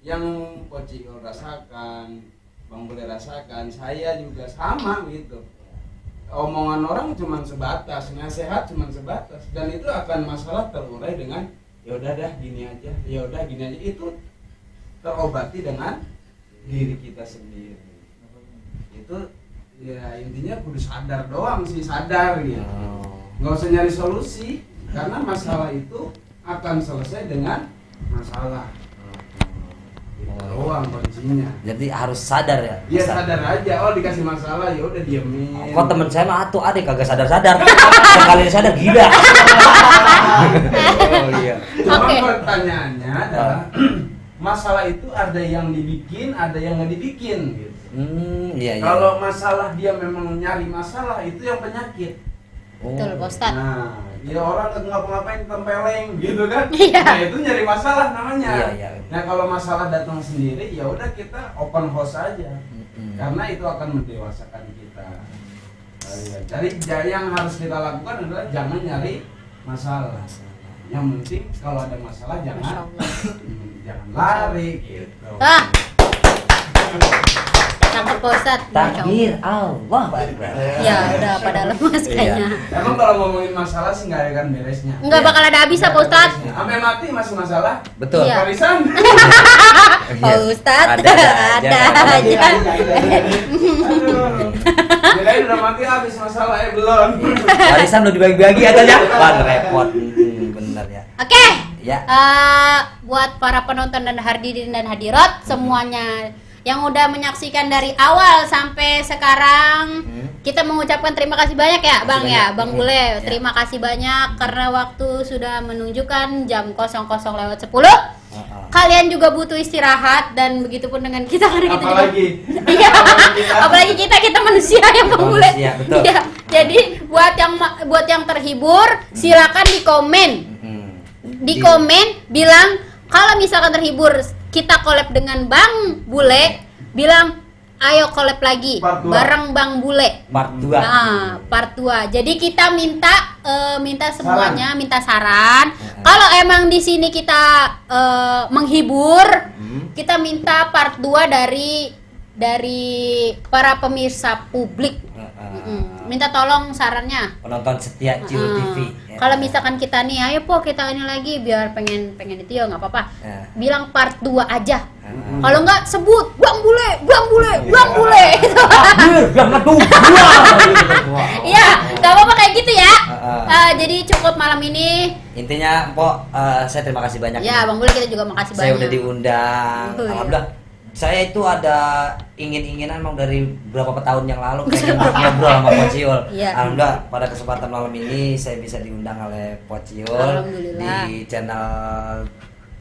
Yang Pociol rasakan, Bang Bule rasakan, saya juga sama gitu. Omongan orang cuma sebatas, nasihat cuma sebatas, dan itu akan masalah terurai dengan ya udah dah gini aja, itu terobati dengan diri kita sendiri. Itu ya intinya kudu sadar doang sih, sadar gitu. Nggak usah nyari solusi karena masalah itu akan selesai dengan masalah. Doang kuncinya. Jadi harus sadar ya. Iya sadar aja. Oh dikasih masalah ya udah diemin. Kok temen saya mah atuh adik kagak sadar-sadar. Sekali sadar gila. Oh iya. Cuma Oke. pertanyaannya adalah masalah itu ada yang dibikin, ada yang nggak dibikin gitu. Iya. Kalau masalah dia memang nyari masalah itu yang penyakit. Betul Pak Ustadz. Nah, ya orang nggak ngapa-ngapain tempeleng gitu kan? Iya. Nah itu nyari masalah namanya. Iya. Nah kalau masalah datang sendiri ya udah kita open house aja. Karena itu akan mendewasakan kita. Jadi yang harus kita lakukan adalah jangan nyari masalah. Yang penting kalau ada masalah jangan lari gitu. Tangkap Pak Ustadz. Takbir Allah Akbar. Ya udah pada lemas kayaknya. Emang kalau ngomongin masalah sih nggak akan beresnya. Nggak bakal ada habisnya Pak Ustadz. Sampai mati masih masalah. Betul. Iya. Warisan. Pak Ustadz Ada ada aja. Kirain udah mati habis masalah belum. Warisan udah dibagi-bagi katanya. Wah repot. Bener ya. Oke. Ya. Buat para penonton dan hadirin dan hadirat semuanya yang udah menyaksikan dari awal sampai sekarang, kita mengucapkan terima kasih banyak ya Bang ya, Bang Bule. Terima kasih banyak karena waktu sudah menunjukkan jam 00:10. Kalian juga butuh istirahat dan begitupun dengan kita karena kita Apalagi. juga iya, apalagi kita manusia ya Bang Bule. Manusia, betul. Iya. Jadi buat yang terhibur silakan di komen. Di komen bilang kalau misalkan terhibur kita collab dengan Bang Bule, bilang ayo collab lagi bareng Bang Bule. Part 2. Nah, part 2. Jadi kita minta semuanya, minta saran. Kalau emang di sini kita menghibur, kita minta part 2 dari para pemirsa publik. Minta tolong sarannya. Penonton setia Ciro TV. Kalau misalkan kita nih, ayo po kita ini lagi biar pengen itu ya nggak apa-apa. Ya. Bilang part 2 aja. Kalau nggak sebut Bang Bule. Yang ngadu. Iya, nggak apa-apa kayak gitu ya. Jadi cukup malam ini. Intinya, Mpok, saya terima kasih banyak. Ya, Bang Bule kita juga makasih Saya banyak. udah diundang. Oh, iya. Alhamdulillah saya itu ada ingin-inginan emang dari beberapa tahun yang lalu pengen ngobrol sama Pociul. Iya. Alhamdulillah pada kesempatan malam ini saya bisa diundang oleh Pociul Alhamdulillah. di channel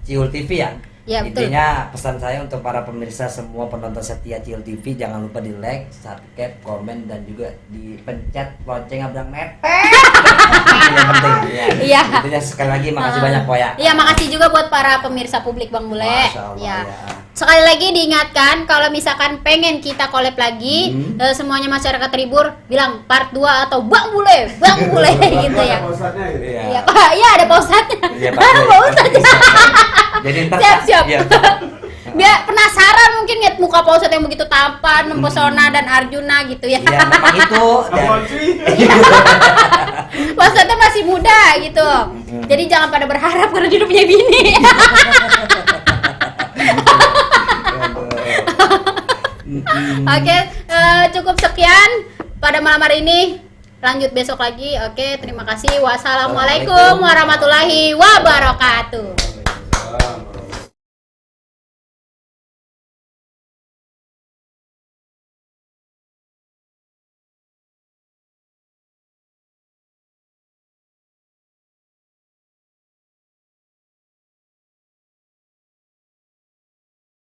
Ciul TV ya. Iya, betul. Intinya pesan saya untuk para pemirsa semua penonton setia Ciul TV, jangan lupa di like, subscribe, komen dan juga dipencet lonceng abang mepet. Yang penting. Ya. Iya. Intinya sekali lagi makasih banyak Po ya. Iya, makasih juga buat para pemirsa publik Bang Bule. Masya Allah, Ya. ya. Sekali lagi diingatkan kalau misalkan pengen kita collab lagi, semuanya masyarakat Tribur bilang part 2 atau Bang Bule gitu ya. Ada pausannya gitu. Iya. Iya, Pak. Iya, ada pausatnya. Iya, Pak. Pak Ustadz. Jadi ntar Siap. Iya. Biar penasaran mungkin lihat muka Pak Ustadz yang begitu tampan, mempesona dan Arjuna gitu ya. Iya, memang itu. Dan, Apaan sih? Pak Ustadz masih muda gitu. Jadi jangan pada berharap karena dia udah punya bini. Oke, cukup sekian pada malam hari ini. Lanjut besok lagi. Oke, terima kasih. Wassalamualaikum warahmatullahi wabarakatuh.